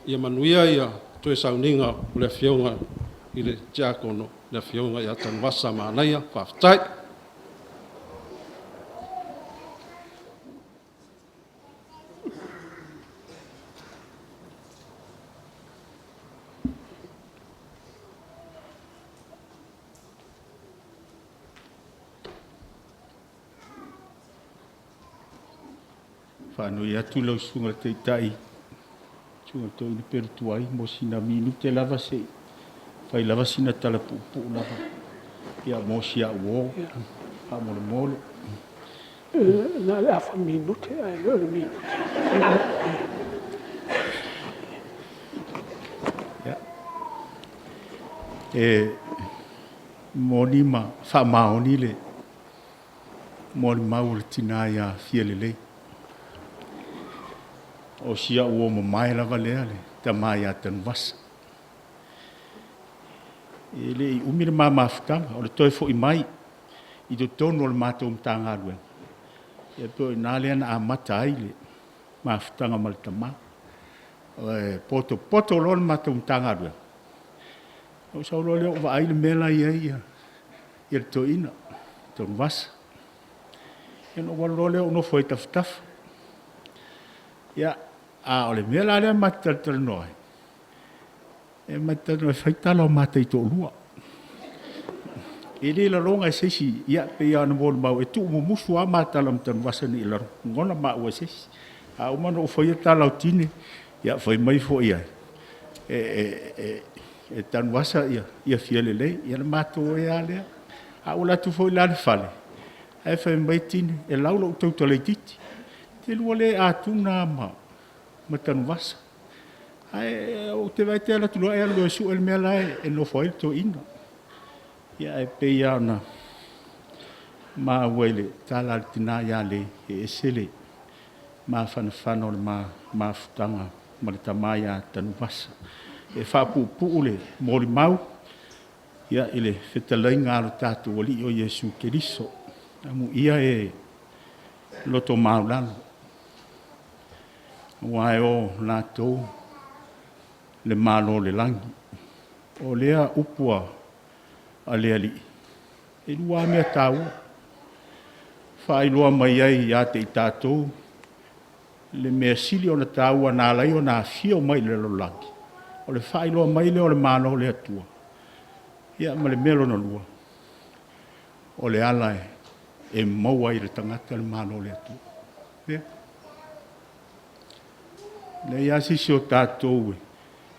[SPEAKER 3] ia manuia toe sauniga o le Afioga i le Tiakono, le Afioga ia Tanuvasa Manaia. Faafetai.
[SPEAKER 5] Faanoi atu lau Susuga i le Taitai, Susuga i le Toeaina Pelutuai mo sina minute lava se i fai lava sina tala puupuu lava ia mo si au uo faamolemole.
[SPEAKER 2] Na o le afa minute ae le o le minute.
[SPEAKER 5] E moni ma faamaoni le molimau o le tina ia Fialelei. O si au uo mamae lava lea le tama ia Tanuvasa. E le i umi le ma mafutaga, o le toe foi mai i totonu o le matou Matagaluega, ia pei o i ina lea na amata ai le mafutaga ma le tama. E potopoto loa le matou Matagaluega, ona ou sau loa lea ou vaai le mea la e i ai le toeaina o Tanuvasa. Ia ona ou alu loa lea ou nofo ai i tafatafa. Ia, a o le mea la lea ma te talatalanoa ai, e ma te talanoa e fai tala o ma taitoalua. E le lagona e se isi, ia pei lava ona molimau, e tuumumusu lava ma tala ma Tanuvasa ina ne i lagona maua e se isi. A uma ona ou faia tala o Tine, ia fai mai foi e Tanuvasa Fialelei. Ia ona matou oe lava lea. A ou alu atu foi la i le fale, ae fai mai Tine, e lau lou tautala itiiti, e te lua le atuna lava ma Tanuvasa. Ae ou te vaai e te alu atu loa e alu loa e sue le mea la e nofo ai le toeaina. Ia ae pei lava ona maua i le tala a le tina ia Le, e ese le mafanafana o le mafutaga ma le tama ia Tanuvasa. E faapuupuu le molimau i le fetalaiga a lo tatou Alii o Iesu Keriso. Amuia e loto maualalo, aua e o latou le Malo o le lagi. O lea upu a le Alii, e lua lava mea taua, e faailoa mai ai ia te i tatou le mea sili ona taua na ala ai ona afio mai i le lalolagi, o le faailoa mai lea o le Malo o le Atua, ia ma le mea lona lua, o le ala e maua ai e le tagata le Malo o le Atua. Ia. E leai lava se isi o tatou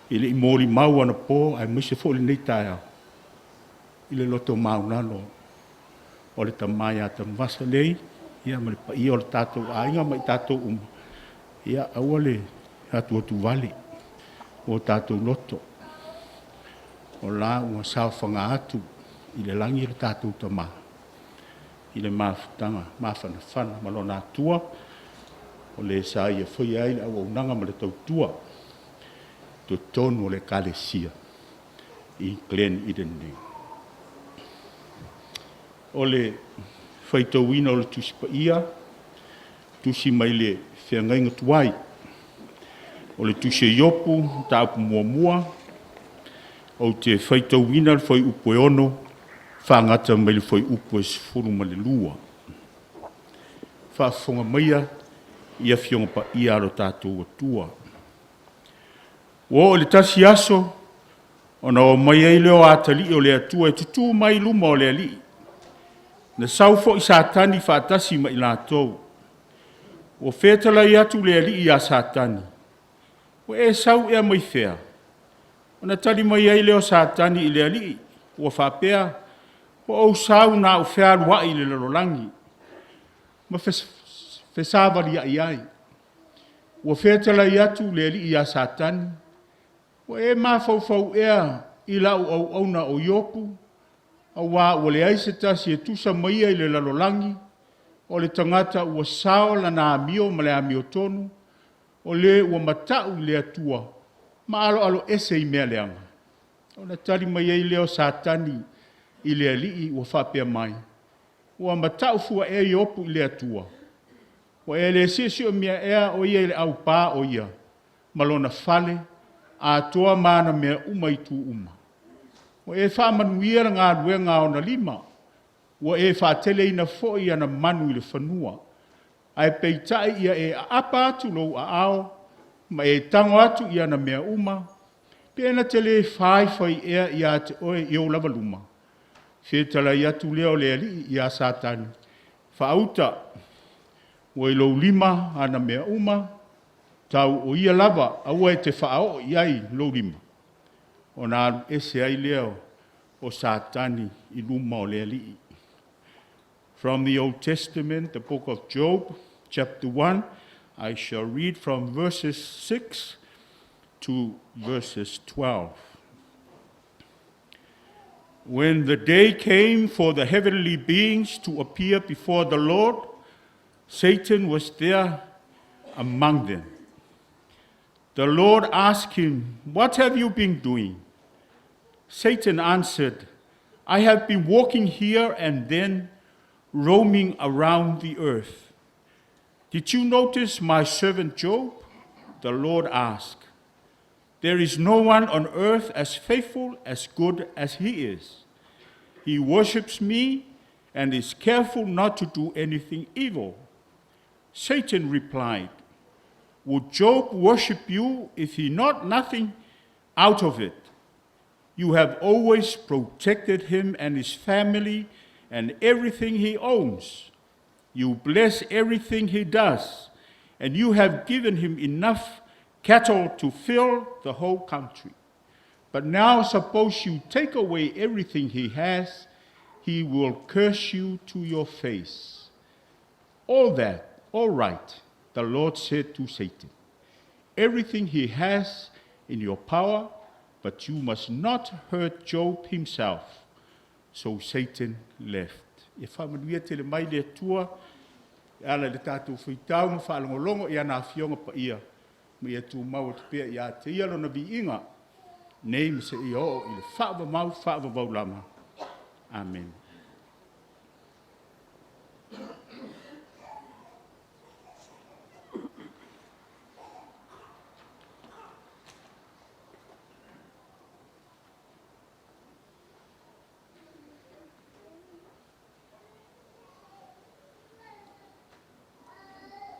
[SPEAKER 5] e le i molimau anapo aemaise foi lenei taeao i le loto maualalo o le tama ia Tanuvasa Lei, ia ma le paia o le tatou aiga ma i tatou uma, ia aua le atuatuvale o tatou loto, o la ua saofaga atu i le lagi le tatou Tama i le mafutaga mafanafana ma Lona Atua, o le sa Ia faia ai le auaunaga ma le tautua i totonu o le Ekalesia i Glen Eden nei. O le faitauina o le Tusi Paia, tusi mai le feagaiga tuai, o le tusi a Iopu, mataupu muamua, ou te faitauina le fuaiupu e 6 faagata mai le fuaiupu e 12. Faafofoga maia i Afioga Paia a lo tatou Atua. Ua oo i le tasi aso ona omai ai lea o atalii o le Atua e tutu mai i luma o le Alii. Na sau foi Satani faatasi ma i latou. Ua fetalai atu le Alii ia Satani, “Ua e sau ea mai fea?” Ona tali mai ai lea o Satani i le Alii ua faapea, “Ua ou sau na ou fealuai i le lalolagi ma fesavaliai ai.” Ua fetalai atu le Alii ia Satani, “Ua e mafaufau ea i lau auauna o Iopu, aua ua leai se tasi e tusa ma ia i le lalolagi, o le tagata ua sao lana amio ma le amiotonu, o le ua mata'u i le Atua ma aloaloese i mea leaga?” Ona tali mai ai lea o Satani i le Alii ua faapea mai, “Ua mata'u fua ea Iopu i le Atua? Ua e le siosiomia ea o ia i le aupa o ia ma lona fale, atoa ma ana mea uma i itu uma. Ua e faamanuia le galuega a ona lima, ua e faateleina foi ana manu i le fanua. Ae peitai ia e aapa atu lou aao ma e tago atu i ana mea uma, pe na te le faifai ea ia te oe i ou lava luma? Fetalai atu lea o le Alii ia Satani, Faauta, ua i lou lima ana mea uma, tau o ia lava, aua e te faaoo i ai lou lima. Ona alu ese ai lea o Satani i luma o le Alii. From the Old Testament, the book of Job, chapter 1, I shall read from verses 6 to verses 12. When the day came for the heavenly beings to appear before the Lord, Satan was there among them. The Lord asked him, What have you been doing? Satan answered, I have been walking here and then roaming around the earth. Did you notice my servant Job? The Lord asked. There is no one on earth as faithful, as good as he is. He worships me and is careful not to do anything evil. Satan replied, Would Job worship you if he not nothing out of it? You have always protected him and his family and everything he owns. You bless everything he does, and you have given him enough cattle to fill the whole country. But now suppose you take away everything he has, he will curse you to your face. All that, all right, the Lord said to Satan. Everything he has in your power, but you must not hurt Job himself. So Satan left. Ia faamanuia tele mai le Atua e ala i le tatou faitau ma faalogologo i ana Afioga Paia, ma ia tumau atu pea ia te Ia Lona viiga, nei ma seia oo i le faavavau faavavau lava. Amene.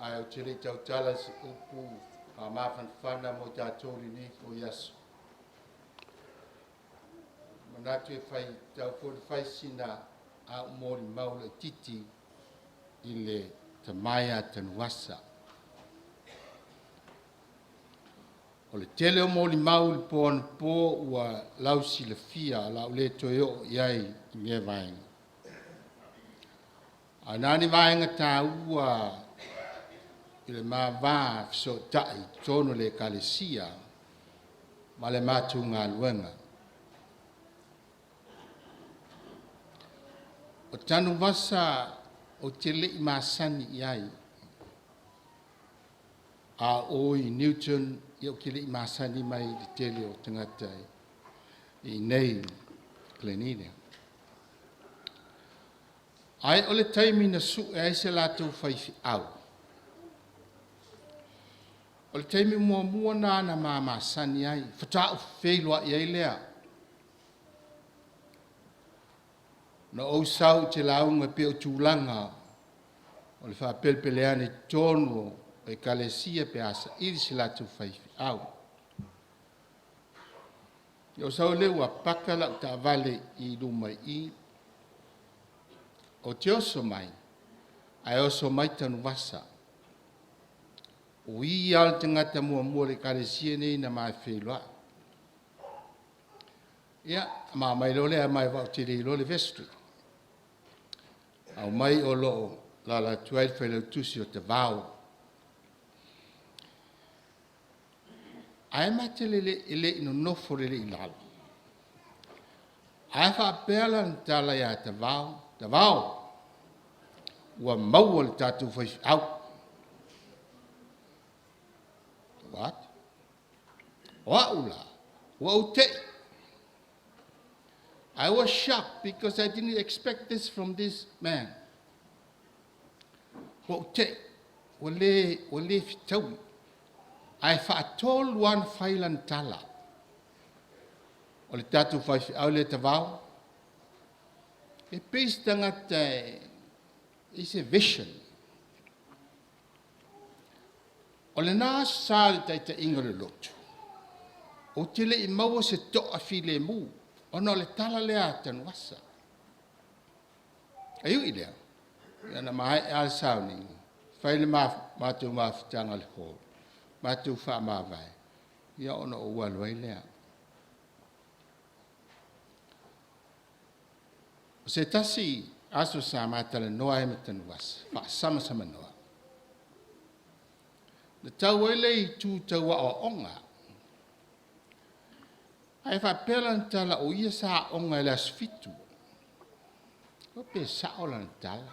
[SPEAKER 6] Ae ou te le i tautala i se upu faamafanafana mo i tatou i lenei foi aso. Manatu e fai tau foi ona fai sina au molimau laitiiti i le tama ia Tanuvasa. O le tele o molimau i le po anapo ua lausilafia o le a ou le toe oo i ai i lea vaega. Ae na o ni vaega taua i le ma va fesootai i totonu o le Ekalesia ma le matou galuega. O Tanuvasa ou te le i masani i ai. A o i Newton, ia ou te le i masani mai i le tele o tagata i inei Glen Eden. Ae o le taimi na sue ai se latou faifeau, o le taimi muamua lena na ma masani ai, faatoa ou feiloai ai lea. Na ou sau ou te lauga e pei o tulaga o le faapelepele ane i totonu o ekalesia pe a saili se latou faifeau. Ona ou sau lea ua paka lau taavale i luma i i, ou te oso mai, ae oso mai Tanuvasa. O ia lava le tagata muamua o le ekalesia lenei na ma feiloai. Ia, ma aumai loa lea aumai aua ou te le iloa le vestry. Aumai o lo o alaala atu ai le failautusi o Tavao. Ae ma te le i nonofo lelei i lalo, ae faapea lana tala ia Tavao, Tavao, ua maua le tatou faifeau. What? O au la, ua ou tei. I was shocked because I didn't expect this from this man. Ua ou tei, ua le, ua le fetaui. Ae faatolu lava ona fai lana tala. O le tatou faifeau lea Tavao, e pei se tagata e i se vision. O lena Aso Sa i le taitaiga o le lotu, ou te le i maua se toafilemu ona o le tala lea a Tanuvasa. Ae ui i lea, ia na maea lava le sauniga, fai le matou mafutaga i le hall, matou faamavae, ia ona ou alu ai lea. O se tasi aso sa ma talanoa ai ma Tanuvasa, faasamasamanoa, na tau ai le itu tau aoaoga. Ae faapea lana tala o ia sa aoga i le aso Fitu. Iloa pe sao lana tala.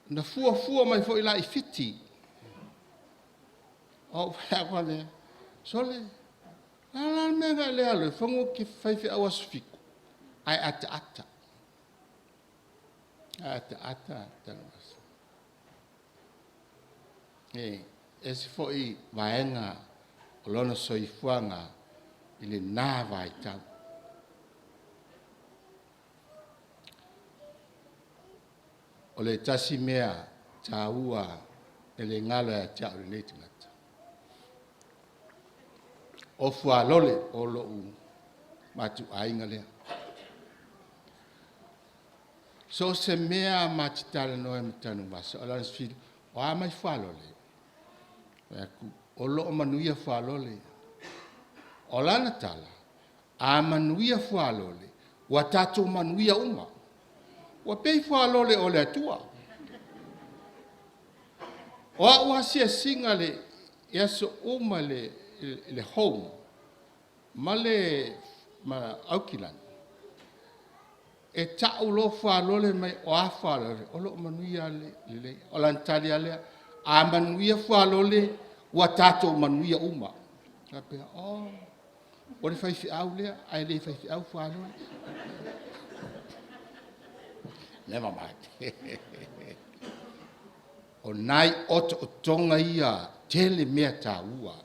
[SPEAKER 6] Na fuafua mai foi la i Fiti. Ou fai atu lea, sole, o le a la le mea na e le alu ai fono e te faifeau aso Fitu ae ataata. Ae ataata Tanuvasa. E ese foi vaega o lona soifuaga i lena vaitau. O le tasi mea taua e le galo ia te au o lenei tagata, o fualole o lou matou aiga lea. So o se mea ma te talanoa ai ma Tanuvasa, o lana fesili, o a mai fualole? Fai atu, o lo o manuia fualole. O lana tala, a manuia fualole, ua tatou manuia uma. Ua pei fualole o le Atua. O au asiasiga i aso uma i le home ma le Aukilani, e tau loa fualole mai o a fualole, o lo o manuia lelei. O lana tali lava lea, a manuia fualole, ua tatou manuia uma. Ou faapea, oh, o le faifeau lea, ae le faifeau fualole. Never mind. O nai otootoga ia, tele mea taua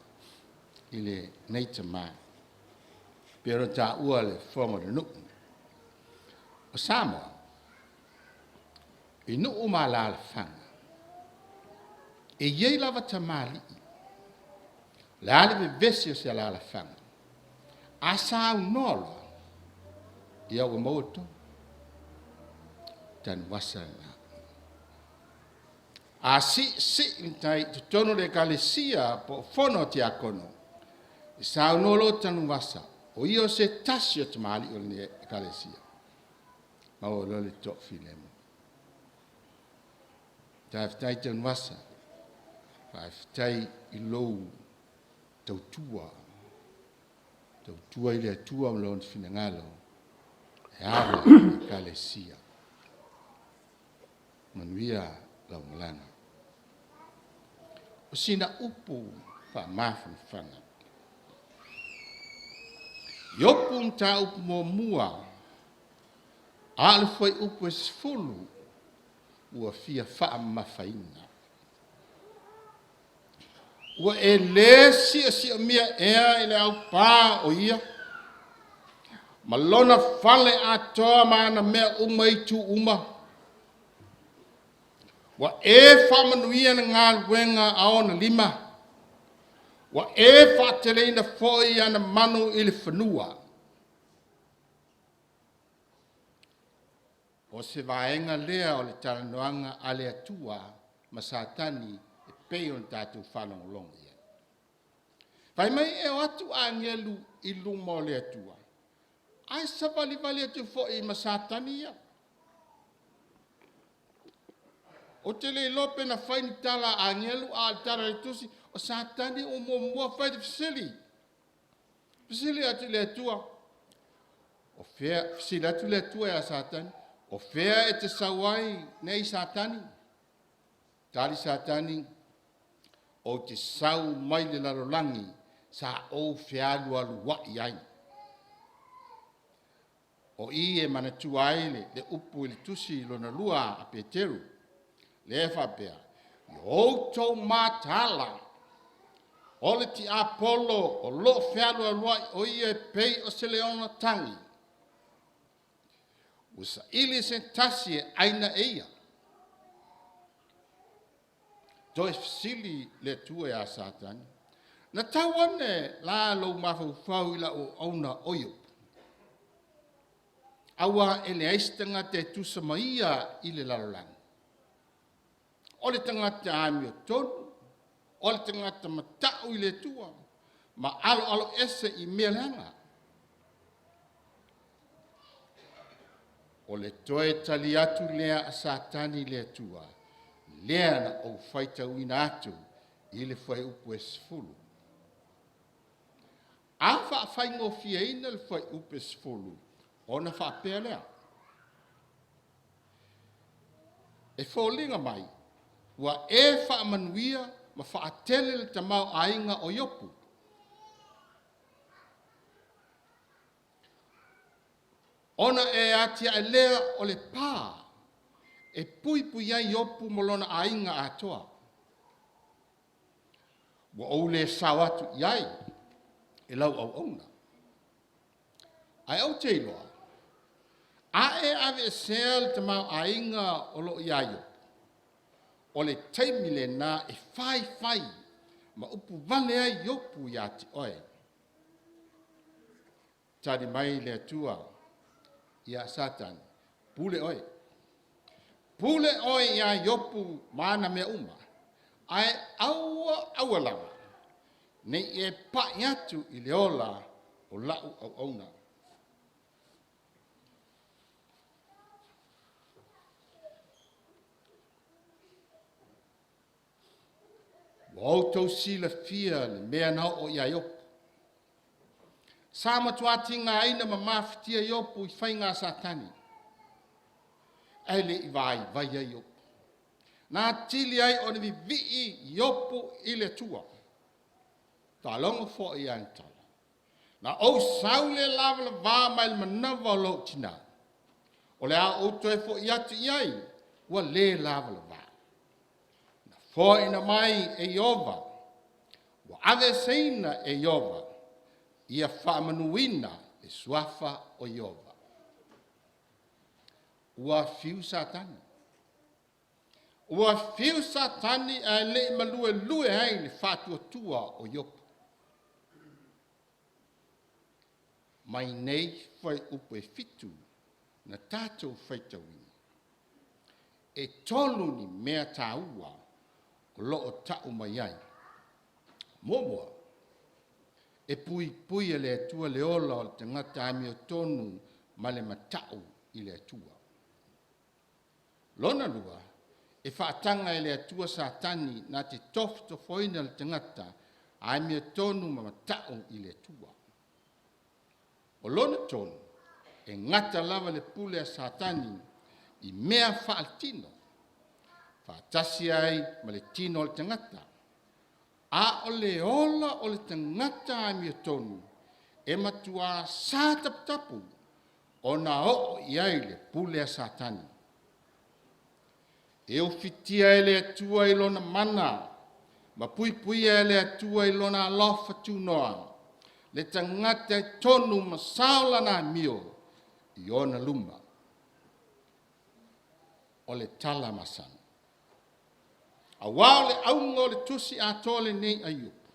[SPEAKER 6] i lenei tama. E pei ona taua le fofoga o le nuu. O Samoa, i nuu ma alaalafaga, e i ai lava tamalii, o le a le vevesi o se alaalafaga, a saunoa loa, ia ua maua le tonu. Tanuvasa lena. A siisii le tai i totonu o le ekalesia po o fono a tiakono, e saunoa loa Tanuvasa, o ia o se tasi o tamalii o le ekalesia, maua loa le toafilemu. Faafetai Tanuvasa, faafetai i lou tautua, tautua i le Atua ma Lona finagalo e ava i le Ekalesia. Manuia lau malaga. O sina upu faamafanafana. Iopu mataupu muamua a o le fuaiupu e 10 ua fia faamamafaina. Ua e le siosiomia ea i le aupā o ia, ma lona fale atoa ma ana mea uma i itu uma? Ua e faamanuia le galuega a ona lima, ua e faateleina foi ana manu i le fanua. O se vaega lea o le talanoaga a le Atua ma Satani e pei ona tatou faalogologo i ai. Fai mai e o atu agelu i luma o le Atua, ae savalivali atu foi ma Satani ia. Ou te le iloa pe na fai ni tala a agelu, a o le tala a le tusi, o Satani ua muamua fai le fesili. Fesili atu i le Atua, o fea, fesili atu le Atua ia Satani, o fea e te sau ai nei Satani? Tali Satani, ou te sau mai le lalolagi sa ou fealualuai ai. O i e manatua ai le, le upu i le tusi lona lua a Peteru, lea e faapea, ia outou mataala. O le tiapolo o lo o fealualuai o ia e pei o se leona tagi, ua saili se tasi e aina e ia. Toe fesili le Atua iā Satani, Na tau ane la lou mafaufau i lau auauna o Iopu? Auā e leai se tagata e tusa ma ia i le lalolagi. O le tagata amiotonu, o le tagata mata'u i le Atua, ma aloaloese i mea leaga. O le toe tali atu lea a Satani i le Atua, lea na ou faitauina atu i le fuaiupu e 10. A faafaigofieina le fuaiupu e 10, ona faapea lea, E foliga mai ua e faamanuia ma faatele le tamaoaiga o Iopu, ona e atiae lea o le pa e puipui ai Iopu ma lona aiga atoa. Ua ou le sao atu i ai e lau auauna. Ae ou te iloa, a e aveesea le tamaoaiga o lo o iā Iopu, o le taimi lena e faifai ma upu vale ai Iopu iā te oe. Tali mai le Atua iā Satani, Pule oe. Pule oe iā Iopu ma ana mea uma, ae aua aua lava ne i e pai atu i le ola o lau auauna. Ua outou silafia le mea na oo ia Iopu. Sa matua tigaina ma mafatia Iopu i faiga a Satani, ae le i vaivai ai Iopu. Na atili ai ona vivii Iopu i le Atua. Faalogo foi i ana tala, Na ou sau le lavalava mai le manava o lou tinā, o le a ou toe foi atu i ai ua le lavalava. Na foaina mai e Ieova, ua aveeseina e Ieova, ia faamanuina le Suafa o Ieova. Ua fiu Satani. Ua fiu Satani ae le i maluelue ai le faatuatua o Iopu. Mai nei fuaiupu e fitu na tatou faitauina, e tolu ni mea taua o lo o tau mai ai. Muamua, e puipui e le Atua le ola o le tagata amiotonu ma le mata'u i le Atua. Lona lua, e faataga e le Atua Satani na te tofotofoina le tagata amiotonu ma mata'u i le Atua. O lona tolu, e gata lava le pule a Satani i mea faaletino, faatasi ai ma le tino o le tagata, a o le ola o le tagata amiotonu e matuā sa taputapu ona oo i ai le pule a Satani. E ufitia e le Atua i Lona mana ma puipuia e le Atua i Lona alofa tunoa le tagata e tonu ma sao lana amio i Ona luma. O le tala masani. Auā o le auga o le tusi atoa lenei a Iopu,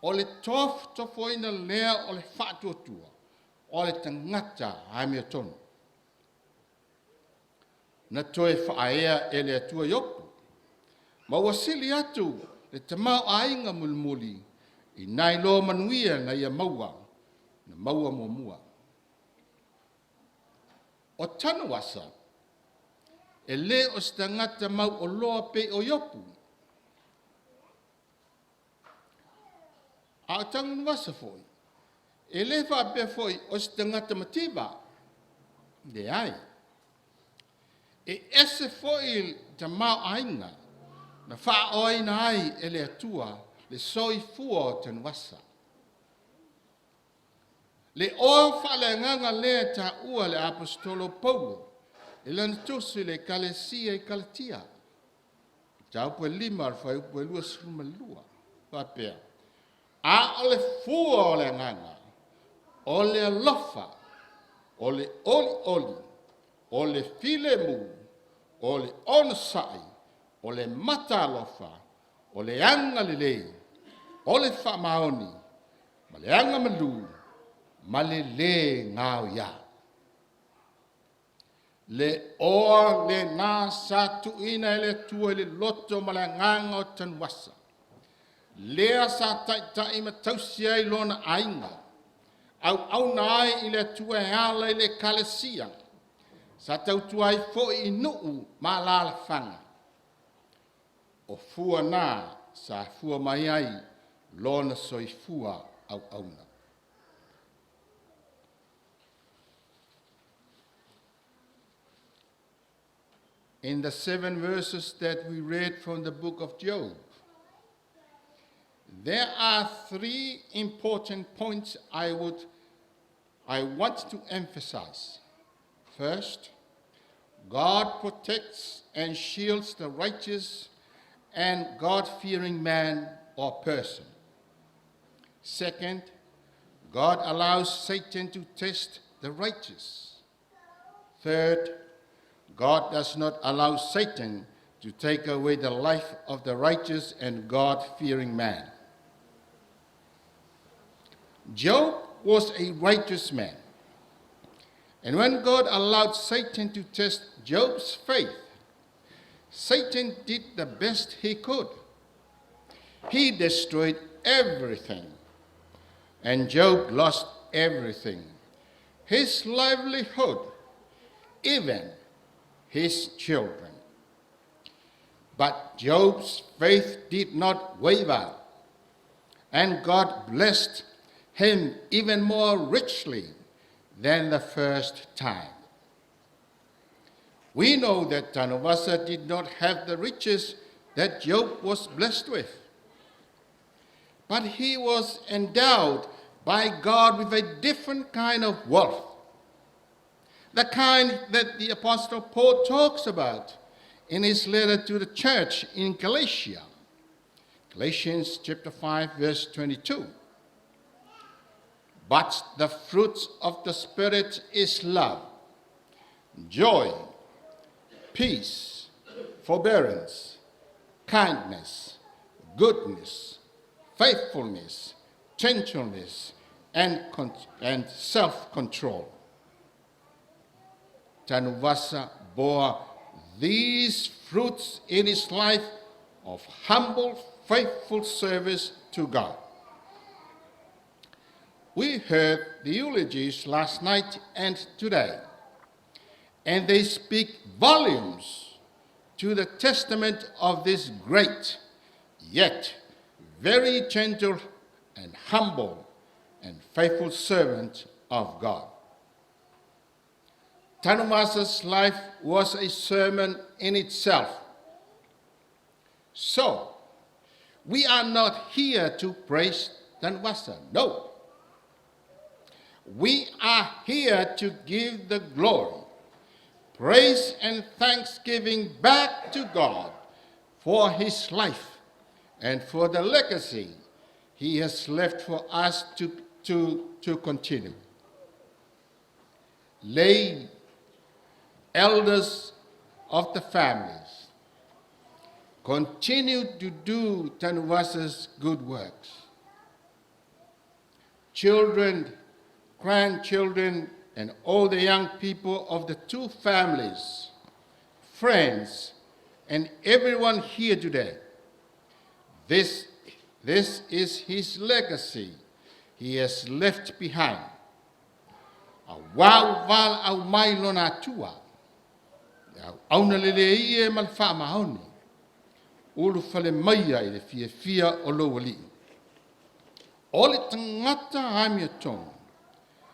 [SPEAKER 6] o le tofotofoina lea o le faatuatua o le tagata amiotonu. Na toe faaea e le Atua Iopu, ma ua sili atu le tamaoaiga mulimuli i nai lo manuia na ia maua, na maua muamua. O Tanuvasa, e le o se tagata mauoloa pei o Iopu. A o Tanuvasa foi, e le faapea foi o se tagata mativa. Leai. E ese foi le tamaoaiga na faaoaina ai e le Atua le soifua o Tanuvasa. Le oa faaleagaga lea e taua e le Aposetolo o Paulo i lana tusi i le Ekalesia i Kalatia, mataupu e 5 i le fuaiupu e 22, faapea, A o le fua o le agaga, o le alofa, o le olioli, o le filemu, o le onosai, o le mataalofa, o le agalelei, o le faamaoni, ma le agamalu, ma le lē gaoia. Le oa lena sa tuuina e le Atua i le loto ma le agaga o Tanuvasa, lea sa taitai ma tausi ai lona aiga, auauna ai i le Atua e ala i le Ekalesia, sa tautua ai foi i nuu ma alaalafaga. O fua na sa fua mai ai lona soifua auauna. In the seven verses that we read from the book of Job, there are three important points I want to emphasize. First, God protects and shields the righteous and God-fearing man or person. Second, God allows Satan to test the righteous. Third, God does not allow Satan to take away the life of the righteous and God-fearing man. Job was a righteous man. And when God allowed Satan to test Job's faith, Satan did the best he could. He destroyed everything. And Job lost everything. His livelihood, even his children. But Job's faith did not waver, and God blessed him even more richly than the first time. We know that Tanuvasa did not have the riches that Job was blessed with, but he was endowed by God with a different kind of wealth, the kind that the Apostle Paul talks about in his letter to the church in Galatia. Galatians chapter 5, verse 22. But the fruit of the Spirit is love, joy, peace, forbearance, kindness, goodness, faithfulness, gentleness, and self-control. Tanuvasa bore these fruits in his life of humble, faithful service to God. We heard the eulogies last night and today, and they speak volumes to the testament of this great, yet very gentle and humble and faithful servant of God. Tanuvasa's life was a sermon in itself. So, we are not here to praise Tanuvasa. No. We are here to give the glory, praise, and thanksgiving back to God for his life and for the legacy he has left for us to continue. Lay elders of the families, continue to do Tanuvasa's good works. Children, grandchildren, and all the young people of the two families, friends, and everyone here today, this is his legacy he has left behind. Auā ua valaau mai lona Atua, le auauna lelei e ma le faamaoni, ulufale maia i le fiafia o lou alii. O le tagata amiotonu,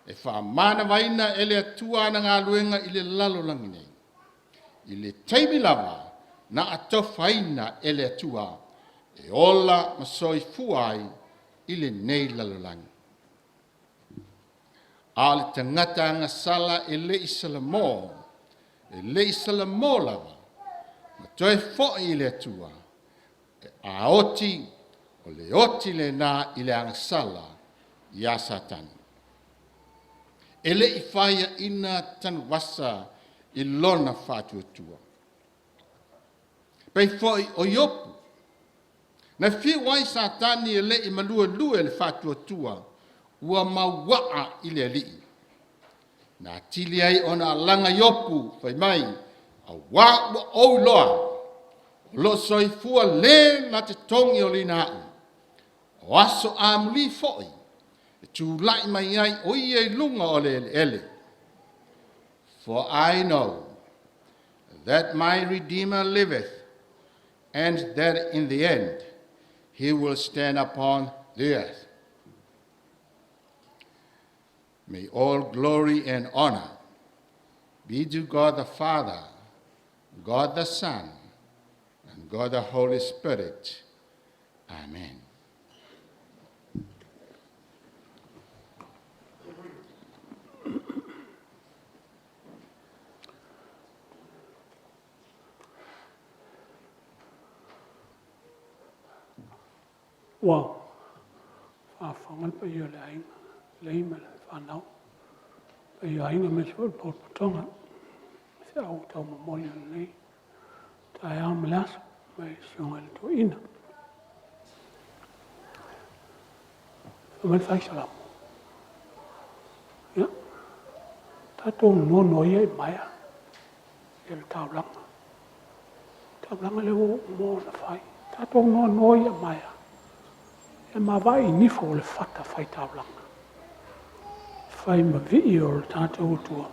[SPEAKER 6] e faamanavaina e le Atua ana galuega i le lalolagi nei. I le taimi lava na atofaina e le Atua e ola ma soifua ai i lenei lalolagi. A o le tagata agasala e le i salamo, e le i salamo lava, ma toe foi i le Atua, e aoti O le oti lenā i le agasala iā Satani. E le i faiaina Tanuvasa i lona faatuatua. Pei foi o Iopu, na fiu ai Satani e le i maluelue le faatuatua, ua mauaa i le Alii. Na atili ai ona alaga Iopu fai mai, auā ua ou iloa, o lo o soifua le na te togi o le inaaʻu, o aso amuli foi e tulai mai ai o ia i luga o le eleele. For I know that my Redeemer liveth, and that in the end he will stand upon the earth. May all glory and honor be to God the Father, God the Son, and God the Holy Spirit. Amen.
[SPEAKER 2] Ua faafofoga le paia o le aiga, lei ma le fanau, paia o aiga aemaise foi le potopotoga, feau taumomoli o lenei taeao ma le aso mai le Susuga i le Toeaina. Fai mai le fai salamo. Ia, tatou nono ia i maea ia le taulaga. Taulaga lea ua uma ona fai. Tatou nono ia maea. E mavae i nifo o le fata fai taulaga. Fai ma vii o le tatou Atua.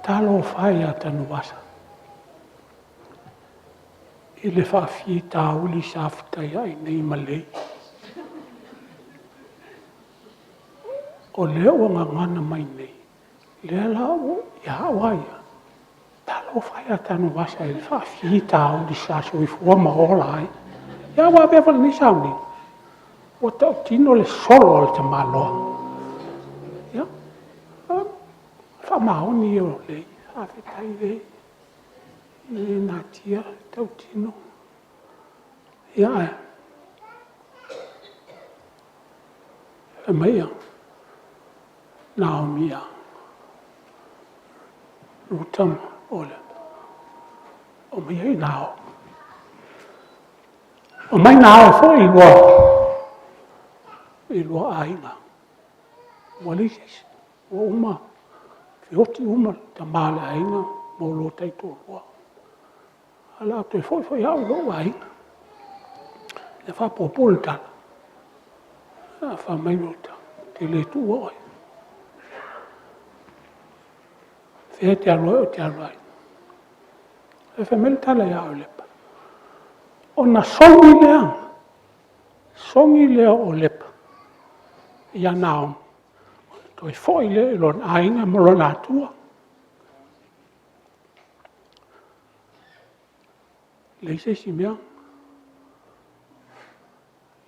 [SPEAKER 2] Talofa e ia Tanuvasa i le faafitauli sa fetaiai nei ma Lei. O lea ua gagana mai nei, lea la ua ia au a ia. Talofa e ia Tanuvasa i le faafitauli sa soifua ma ola ai. Ia ua avea foi lenei sauniga, ua tautino le solo a le tamaloa. Ia, faamaoni ia o Lei, faafetai Lei, e le natia le tautino. Ia ae, fai mai ia Naomi ia Ruta ma Olepa, omai ai ina o. Omai ina o foi i lua, i lua aiga. Ua leai se isi, ua uma, feoti uma le tama o le aiga ma o lua taitoalua. Ae o le a toe foi foi au i lou aiga. Ia faapuupuu le tala, a fai mai Ruta, ou te le tuua oe. Fea e te alu ai ou te alu ai. Ae fai mai le tala ia Olepa, ona sogi lea, sogi lea o Olepa ia Naomi, ona toe foi lea i lona aiga ma lona atua. Leai se isi mea,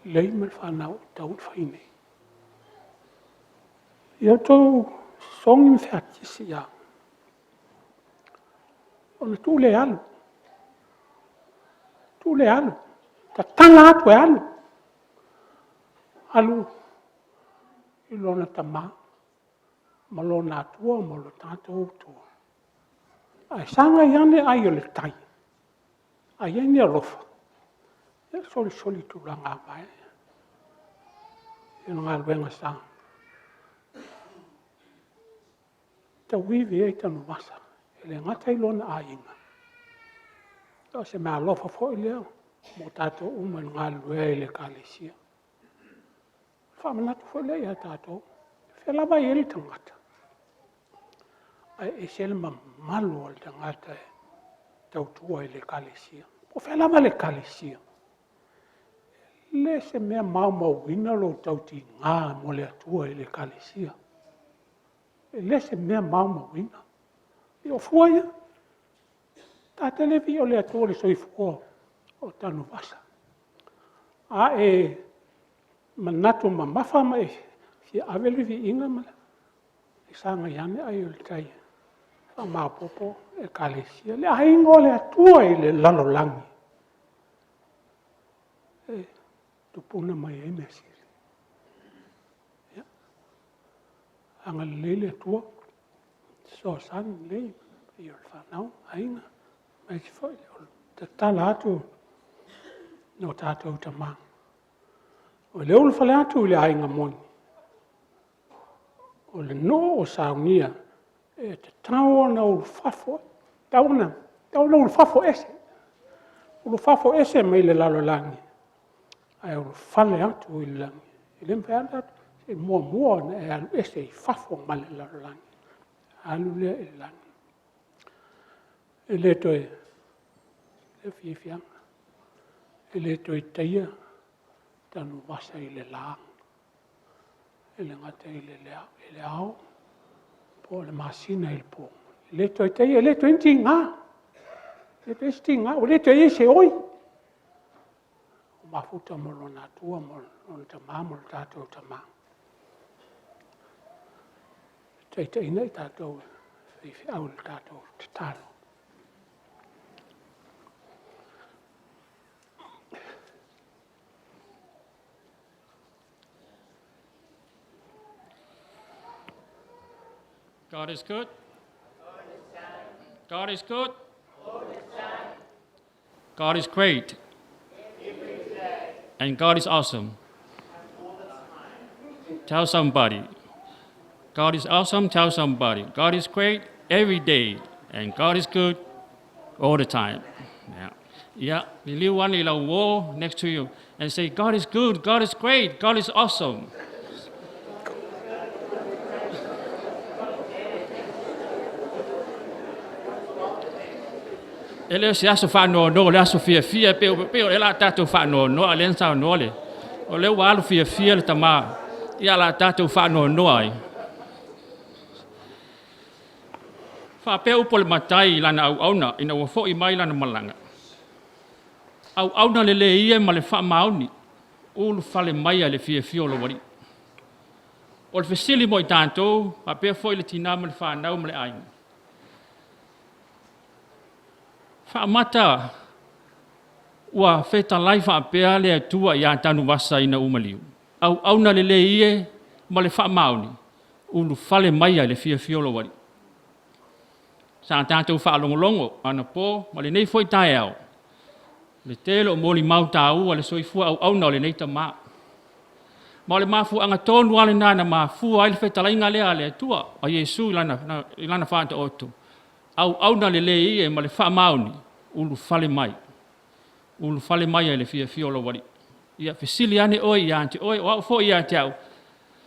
[SPEAKER 2] lei ma le fanau e tatau ona fai nei. Ia outou sogi ma feakisi ia, ona tuu lea e alu, tuu lea e alu, tatala atu e alu, alu i lona tama ma lona atua ma lo tatou Atua. Ae sagai ane ai o le tai, a i ai ni alofa, ia solisoli tulaga vae i le galuega sa tauivi ai Tanuvasa, e le gata i lona aiga, a o se meaalofa foi lea mo tatou uma i le galulue ai i le Ekalesia. Faamanatu foi lea ia tatou, o fea lava e i ai le tagata, ae ese le mamalu o le tagata e tautua i le Ekalesia. Po o fea lava le Ekalesia, e le o se mea maumauina lou tautiga mo le Atua i le Ekalesia. E le o se mea maumauina. O fua ia, ta te le viia le Atua i le soifua o Tanuvasa, a e manatu mamafa ma e fia ave le viiga ma le… sagai ane ai o le tai, faamaopoopo Ekalesia. Le aiga o le Atua i le lalolagi. tupuna mai ai mea sili. Ia, agalelei le Atua, fesoasoani lelei i le paia o le fanau, aiga, aemaise foi o le tatala atu i o tatou tama. O le ulufale atu i le aiga moni, o le nuu o saunia, e tatau ona ulufafo, e tatau ona ulufafo ese, ulufafo ese mai le lalolagi ae ulufale atu i le lagi. E le mafai lava ona tatou… e muamua ona e alu ese i fafo mai le lalolagi ona e alu lea i le lagi. E le toe… o le fiafiaga, e le toe taia tanuvasa i le la, e le gata i le ao po o le masina i le po, e le toe taia, e le toe i ai ni tiga, e le toe i ai se tiga, ua le toe i ai se oi. Ua mafuta ma Lona Atua ma Lona Tama ma lo tatou Tama e taitaiina i tatou e faifeau i le tatou tatalo.
[SPEAKER 7] God is good. God is good. God is great. And God is awesome. Tell somebody. God is awesome. Tell somebody. God is great every day. And God is good all the time. Yeah. Yeah. Liliu ane i lau uō next to you and say, God is good. God is great. God is awesome. E le o se aso faanoanoa, o le aso fiafia, e pei o lea o le a tatou faanoanoa, a o lea na saunoa le, o lea ua alu fiafia le tama, ia o le a tatou faanoanoa ai. Faapea upu a le matai i lana auauna ina ua foi mai lana malaga, Auauna lelei e ma le faamaoni, ulufale maia i le fiafia o lou alii. O le fesili mo i tatou, faapea foi le tina ma le fanau ma le aiga, Faamata ua fetalai faapea le Atua ia Tanuvasa ina ua maliu, Auauna lelei e ma le faamaoni, ulufale maia i le fiafia o lou Alii. Sa tatou faalogologo anapo ma lenei foi taeao i le tele o molimau taua i le soifua auauna o lenei tama. Ma o le mafuaaga tonu lava lena na mafua ai le fetalaiga lea a le Atua, a Iesu i lana Faataoto, auauna lelei e ma le faamaoni, ulufale mai, ulufale mai i le fiafia o lou Alii. Ia fesili ane oe ia te oe, o au foi ia te au,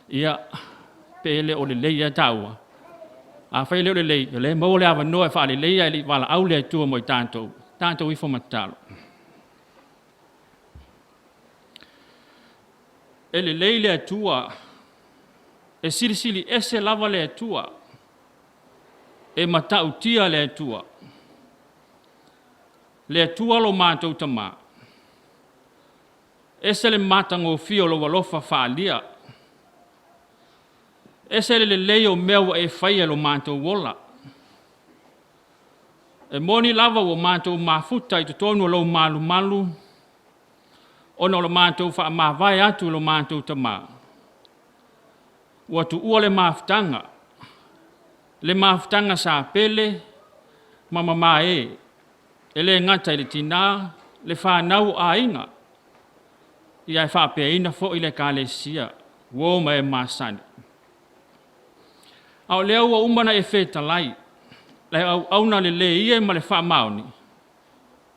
[SPEAKER 7] ia, pe le o lelei ea taua? Afai e le o lelei, o lea e maua le avanoa e faaleleia ae le i valaau le Atua mo i tatou, tatou ifo ma tatalo. E lelei le Atua, e silisili ese lava le Atua, e matautia le Atua. Le Atua lo matou Tama, ese le matagofie o lou alofa faaalia, ese le lelei o mea ua e faia i lo matou ola. E moni lava ua matou mafuta i totonu o lou malumalu ona o le matou faamavae atu i lo matou Tama, ua tuua le mafutaga, le mafutaga sa pele ma mamae, e le gata i le tina, le fanau, o aiga, ae faapeaina foi le Ekalesia, uo ma e masani. A o lea ua uma ona e fetalai, le auauna lelei e ma le faamaoni,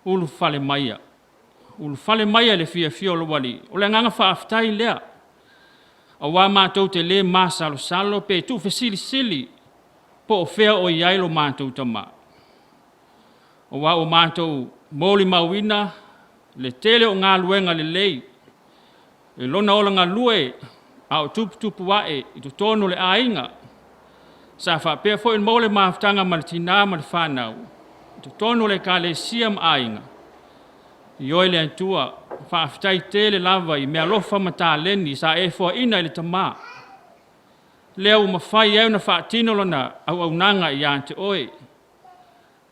[SPEAKER 7] ulufale maia, ulufale maia i le fiafia o lou Alii. O le agaga faafetai lea, aua matou te le masalosalo pe tuufesilisili po o fea o i ai lo matou Tama, aua ua matou molimauina le tele o galuega lelei i lona ola galue a o tuputupu ae i totonu o le aiga. Sa faapea foi ona maua le mafutaga ma le tina ma le fanau i totonu o le Ekalesia ma aiga. Ioe le Atua, faafetai tele lava i meaalofa ma taleni sa e foaina i le tama, lea ua mafai ai ona faatino lana auaunaga ia te oe,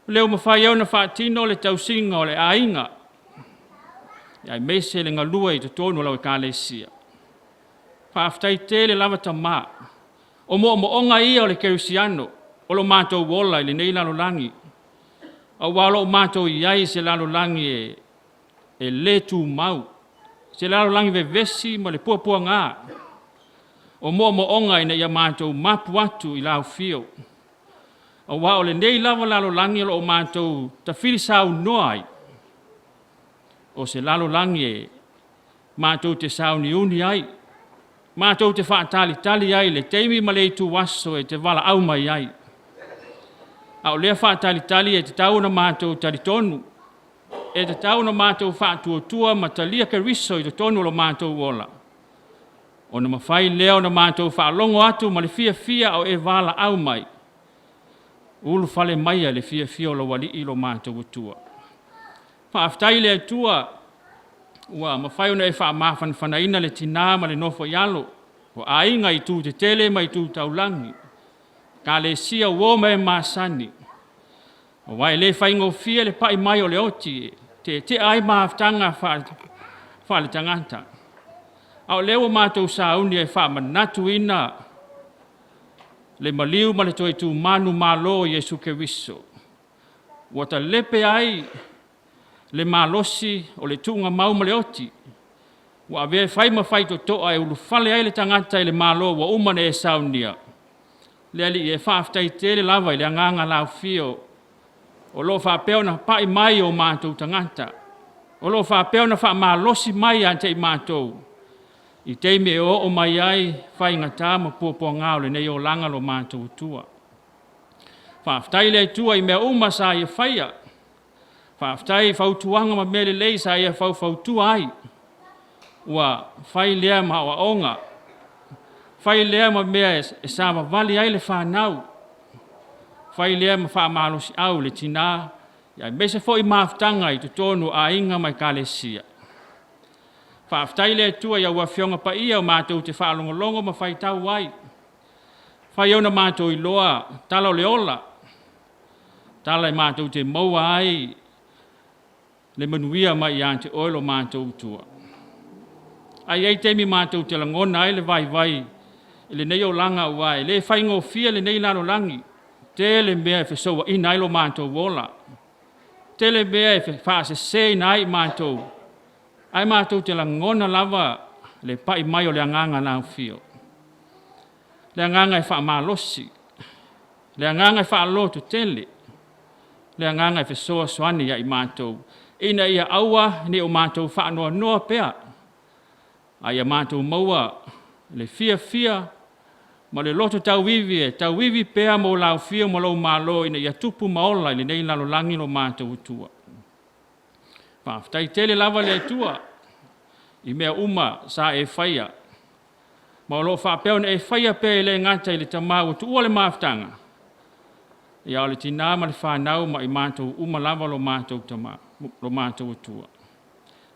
[SPEAKER 7] lea ua mafai ai ona faatino le tausiga o le aiga. Aemaise le galue i totonu o lau Ekalesia. Faafetai tele lava Tama. O moomooga ia o le kerisiano o lo matou ola i lenei lalolagi, aua o lo o matou i ai i se lalolagi e, e le tumau, se lalolagi vevesi ma le puapuaga. O moomooga ina ia matou mapu atu i laufio, aua o lenei lava lalolagi o lo o matou tafili saunoa ai, o se lalolagi e matou te sauniuni ai, matou te faatalitali ai i le taimi ma le ituaso e te valaau mai ai. A o lea faatalitali e tatau ona matou talitonu, e tatau ona matou faatuatua ma talia Keriso i totonu o lo matou ola, ona mafai lea ona matou faalogo atu ma le fiafia a o e valaau mai, ulufale maia i le fiafia o lou Alii lo matou Atua. Faafetai i le Atua ua mafai ona e faamafanafanaina le tinā ma le nofo i alo, o aiga i itu tetele ma itu taulagi, ekalesia uo ma e masani, aua e le faigofie le pai mai o le oti e teetea ai mafutaga faaletagata. A o lea ua matou sauni e faamanatuina le maliu ma le toe tumanu malo o Iesu Keriso, ua talepe ai le malosi o le tuugamau ma le oti, ua avea e fai ma faitotoa e ulufale ai le tagata i le Malo ua uma ona e saunia. Le Alii e, faafetai tele lava i le agaga laufio o lo o faapea ona pai mai o matou tagata, o lo o faapea ona faamalosi mai ia te i matou i taimi e oo mai ai faigata ma puapuaga o lenei olaga lo matou Atua. Faafetai i le Atua i mea uma sa ia faia, faafetai i fautuaga ma mea lelei sa ia faufautua ai, ua fai lea ma aoaoga, fai lea ma mea e savavali ai le fanau, fai lea ma faamalosiau i le tinā, aemaise foi mafutaga i totonu o aiga ma ekalesia. Faafetai i le Atua i au Afioga Paia matou te faalogologo ma faitau ai, fai ona matou iloa tala o le ola, tala e matou te maua ai le manuia mai ia te oe lo matou Atua. Ae i ai taimi matou te lagona ai le vaivai i lenei olaga, aua e le faigofie lenei lalolagi, tele mea e fesouaina ai lo matou ola, tele mea e faaseseina ai i matou, ae matou te lagona lava le pai mai o le agaga laufio, le agaga e faamalosi, le agaga e faalototele, le agaga e fesoasoani ia i matou, ina ia aua ne i o matou faanoanoa pea, a ia matou maua le fiafia ma le loto tauivi e tauivi pea mo lau afio ma lou malo ina ia tupu ma ola i lenei lalolagi lo matou Atua. Faafetai tele lava le Atua i mea uma sa e faia, ma o lo o faapea ona e faia pea e le gata i le tama ua tuua le mafutaga, ia o le tinā ma le fanau ma i matou uma lava lo matou tama, lo matou Atua.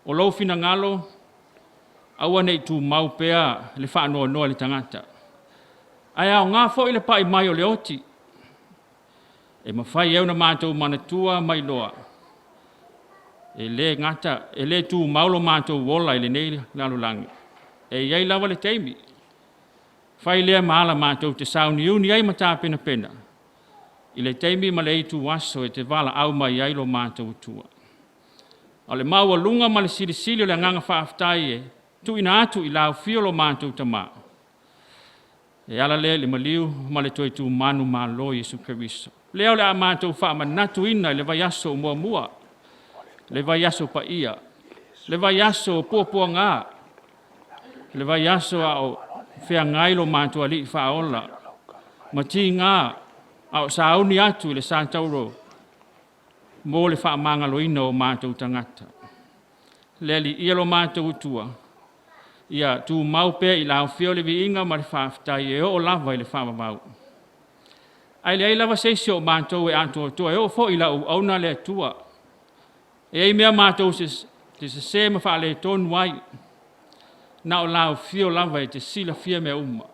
[SPEAKER 7] O lou finagalo, aua ne i tumau pea le faanoanoa i le tagata, ae aoga foi le pai mai o le oti, e mafai ai ona matou manatua ma iloa, e le gata, e le tumau lo matou ola i lenei lalolagi, e i ai lava le taimi, fai lea ma ala matou te sauniuni ai ma tapenapena, i le taimi ma le ituaso e te valaau mai ai lo matou Atua. A o le maualuga ma le silisili o le agaga faafetai e tuuina atu i lau afio lo matou Tama, e ala lea i le maliu ma le toe tumanu malo Iesu Keriso. Lea o le a matou faamanatuina i le vaiaso muamua, le vaiaso paia, le vaiaso o puapuaga, le vaiaso a o feagai lo matou Alii Faaola ma tiga a o sauni atu i le satauro mo le faamagaloina o matou tagata. Le Alii ia lo matou Atua, ia tumau pea i lau afio le viiga ma le faafetai e oo lava i le faavavau. Ae leai lava se isi o matou e atoatoa e oo foi i lau auauna le Atua. E i ai mea matou te sese ma faaletonu ai, na o lau afio lava e te silafia mea uma.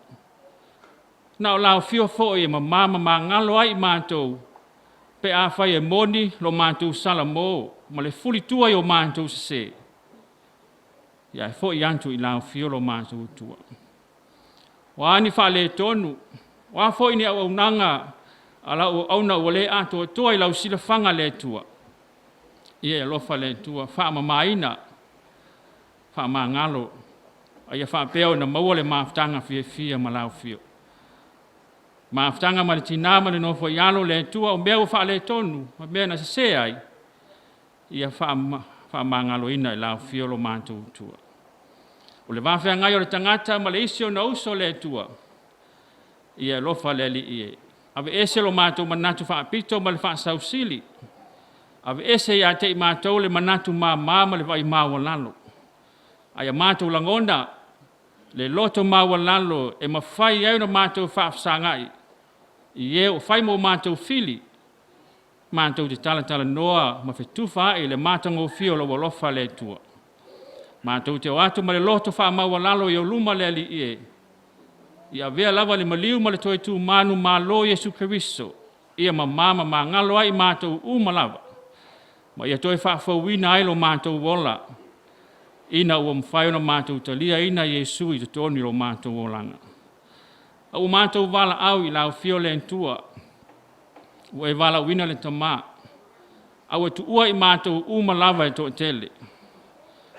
[SPEAKER 7] Na o lau afio foi e mama ma magalo ai i matou, pe afai e moni lo matou salamo ma le fulitua i o matou sese. Ia ae fo'i atu i laofio lo matou Atua. O a ni faaletonu, o a foi ni auaunaga a lau auauna ua le atoatoa i lau silafaga le Atua, ia e alofa le Atua, faamamaina, faamagalo, a ia faapea ona maua le mafutaga fiafia ma laofio. Mafutaga ma le tinā ma le nofo i alo le Atua o mea ua faaletonu ma mea na sese ai, ia faamagaloina i laofio lo matou Atua. O le va feagai o le tagata ma le isi ona uso le Atua, ia alofa le Alii e aveese lo matou manatu faapito ma le faasausili, aveese ia te i matou le manatu mama ma le vaai maualalo, a ia matou lagona le loto maualalo e mafai ai ona matou faafesagai i e ua fai mo matou fili, matou te talatalanoa ma fetufaai i le matagofie o lou alofa le Atua. Matou te o atu ma le loto faamaualalo i ou luma le Alii e, ia avea lava le maliu ma le toe tumanu malo Iesu Keriso, ia mama ma magalo ai i matou uma lava, ma ia toe faafouina ai lo matou ola, ina ua mafai ona matou taliaina Iesu i totonu o lo matou olaga. A ua matou valaau i le afio le Atua, ua e valaauina le Tama, a ua tuua i matou uma lava e toatele.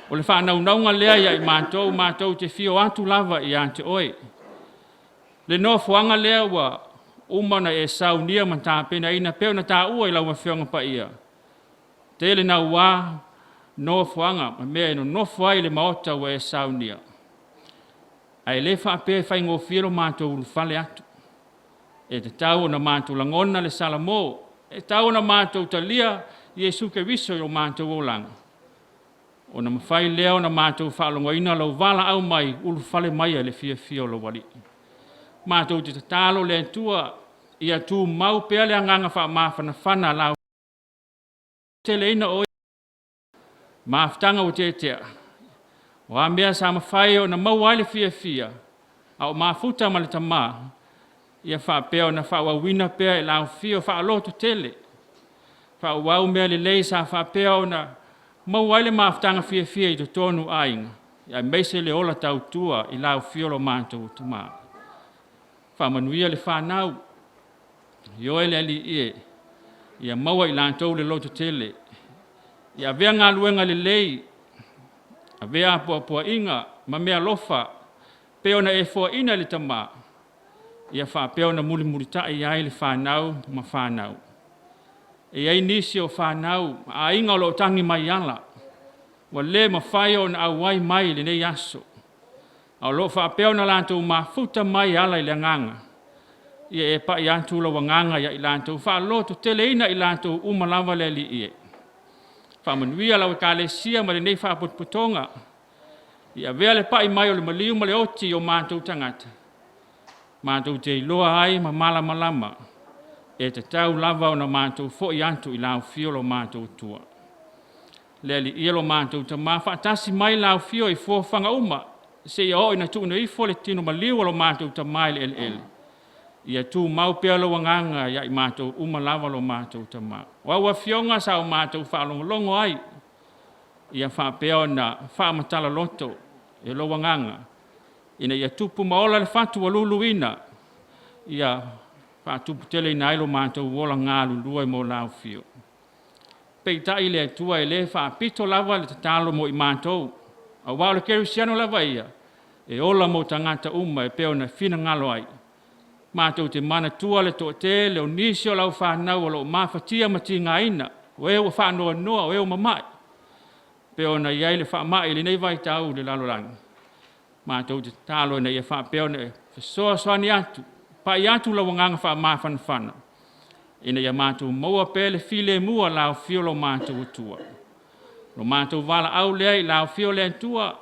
[SPEAKER 7] O le faanaunauga lea ia i matou, matou te fia o atu lava ia te oe. Le nofoaga lea ua uma ona e saunia ma tapenaina pei ona taua i lau Afioga Paia, tele naua nofoaga ma mea e nonofo ai le maota ua e saunia. Ae le faapea e faigofie lo matou ulufale atu. E tatau ona matou lagona le salamo, e tatau ona matou talia Iesu Keriso i o matou olaga, ona mafai lea ona matou faalogoina lou valaau mai, ulufale maia i le fiafia o lou Alii. Matou te tatalo le Atua ia tumau pea le agaga faamafanafana a lauteleina o mafutaga ua tetea, o a mea sa mafai ona maua ai le fiafia, a o mafuta ma le Tama, ia faapea ona faaauauina pea e laofio faalototele, faaauau mea lelei sa faapea ona maua ai le mafutaga fiafia i totonu o aiga, aemaise le ola tautua i laofio lo matou Tama. Faamanuia le fanau, ioe le Alii e, ia maua i latou le lototele, ia avea galuega lelei, avea apoapoaiga ma meaalofa pei ona e foaina e le Tama, ia faapea ona mulimulitai ai le fanau ma fanau. E i ai nisi o fanau ma aiga o lo o tagi mai ala, ua le mafai ona auai mai i lenei aso, a o lo o faapea ona latou mafuta mai e ala i le agaga, ia e pai atu lou agaga ia i latou, faalototeleina i latou uma lava le Alii e. Faamanuia lau Ekalesia ma lenei faapotopotoga, i avea le pai mai o le maliu ma le oti i o matou tagata, matou te iloa ai ma malamalama, e tatau lava ona matou foi atu i laofio lo matou Atua. Le Alii e lo matou Tama, faatasi mai laofio i fuafuaga uma, seia oo ina tuuina ifo le tino maliu o lo matou Tama i le eleele, ia tumau pea lou agaga ia i matou uma lava lo matou Tama. O au afioga sa o matou faalogologo ai, ia faapea ona faamatala loto e lou agaga, ina ia tupu ma ola le fatu ua luluina, ia faatuputeleina ai lo matou ola galulue mo laofio. Peitai le Atua e le faapito lava le tatalo mo i matou, aua o le kerisiano lava ia, e ola mo tagata uma e pei ona finagalo ai. Matou te manatua le toatele o nisi o lau fanau o lo o mafatia ma tigaina, o e ua faanoanoa, o e ua mamai, pei ona i ai le faamai i lenei vaitau i le lalolagi. Matou te tatalo ina ia faapea ona e fesoasoani atu, pai atu lou agaga faamafanafana, ina ia matou maua pea le filemu o le afio o lo matou Atua. Lo matou valaau lea i le afio o le Atua,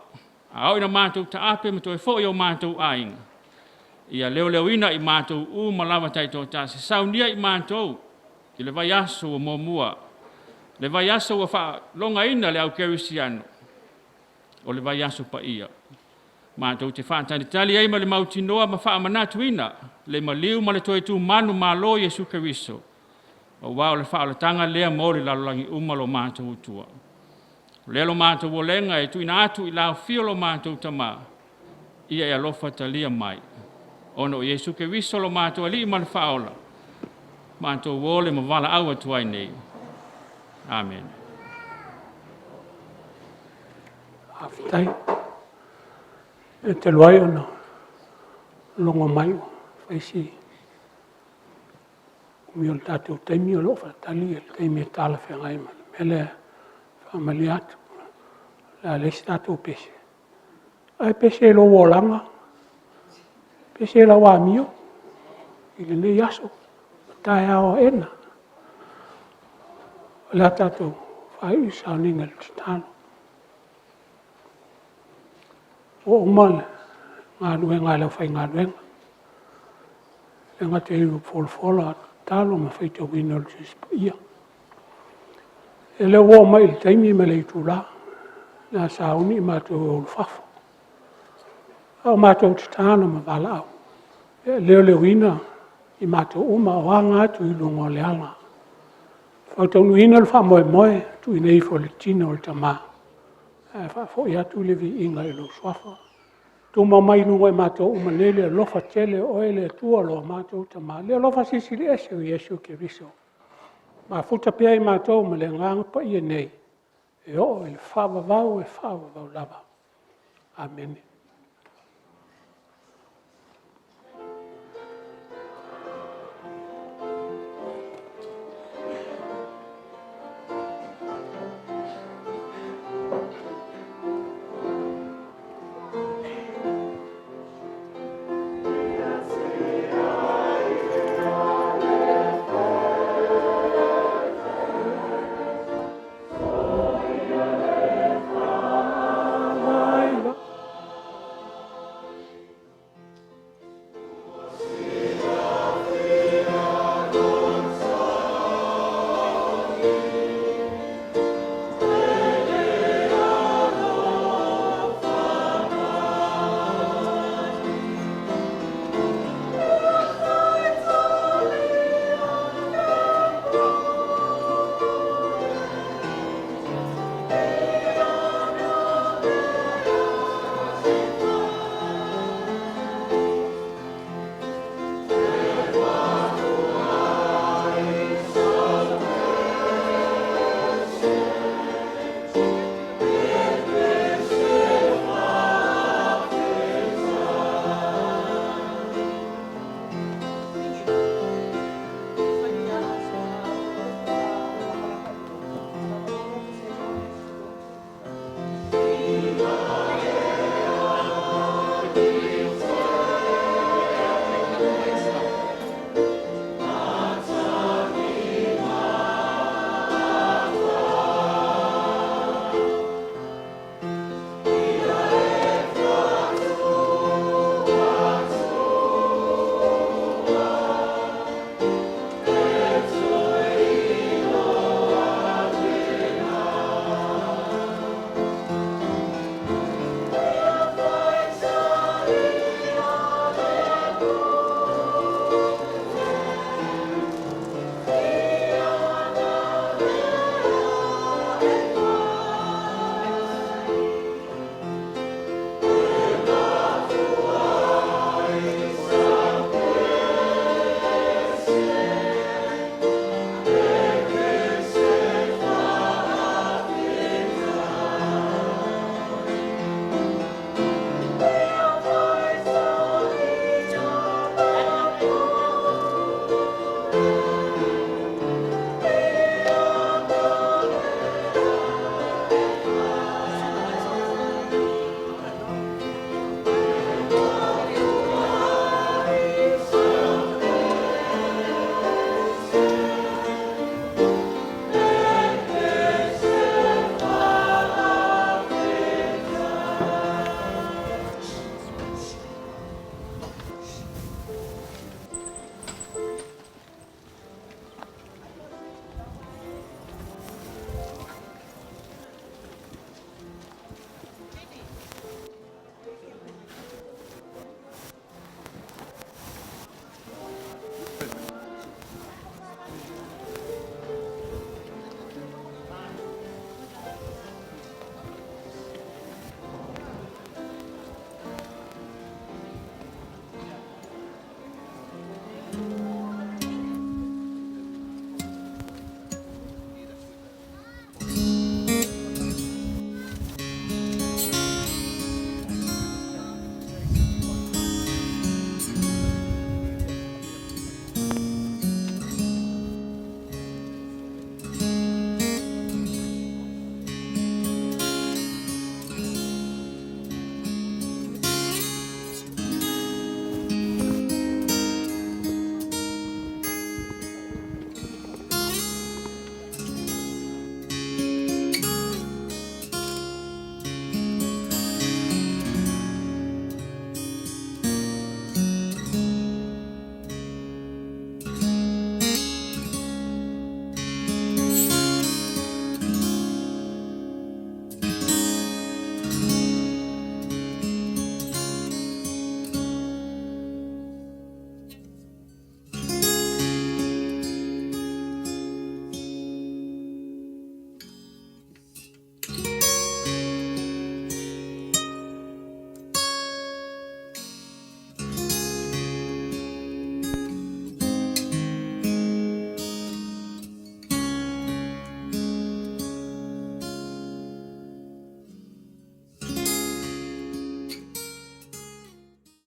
[SPEAKER 7] a oo ina matou taape ma toe foi i o matou aiga, ia leoleoina i matou uma lava taitoatasi, saunia i matou i le vaiaso ua muamua, le vaiaso ua faalogaina le au kerisiano, o le vaiaso paia. Matou te faatalitali ai ma le mautinoa ma faamanatuina le maliu ma le toe tumanu malo Iesu Keriso, aua o le faaolataga lea mo le lalolagi uma lo matou Atua. O lea lo matou olega e tuuina atu i le afifio o lo matou Tama, ia e alofa talia mai. Ona o Iesu Keriso lo matou Alii ma le Faaola, matou ole ma valaau atu ai nei. Amene.
[SPEAKER 2] Faafetai. E talu ai ona logo mai ua fai si umi o le tatou taimi o lo o faatali le taimi e talafeagai ma le mea lea e faamalie atu, o le a leai se tatou pese, ae pese i lou olaga, pese i lau amio i lenei aso ma taeao aena. O le a tatou faaiu le sauniga i le tatalo. Ua uma le galuega a le aufaigaluega, e le gata i folafola, a o tatalo ma le faitauina o le Tusi Paia. Ia lea ua oo mai i le taimi ma le itula o le a sauni matou e o i fafo. A o matou tatalo ma valaau, ia leoleoina i matou uma o aga atu i luga o le ala, faataunuuina le faamoemoe e tuuina ifo i le tino o le Tama ae faafoi atu le viiga i lou Suafa. Tumau mai i luga o matou uma nei le alofa tele o oe le Atua lo matou Tama, le alofa silisili ese o Iesu Keriso, mafuta pea i matou ma le Agaga Paia nei, e oo i le faavavau e faavavau lava. Amene.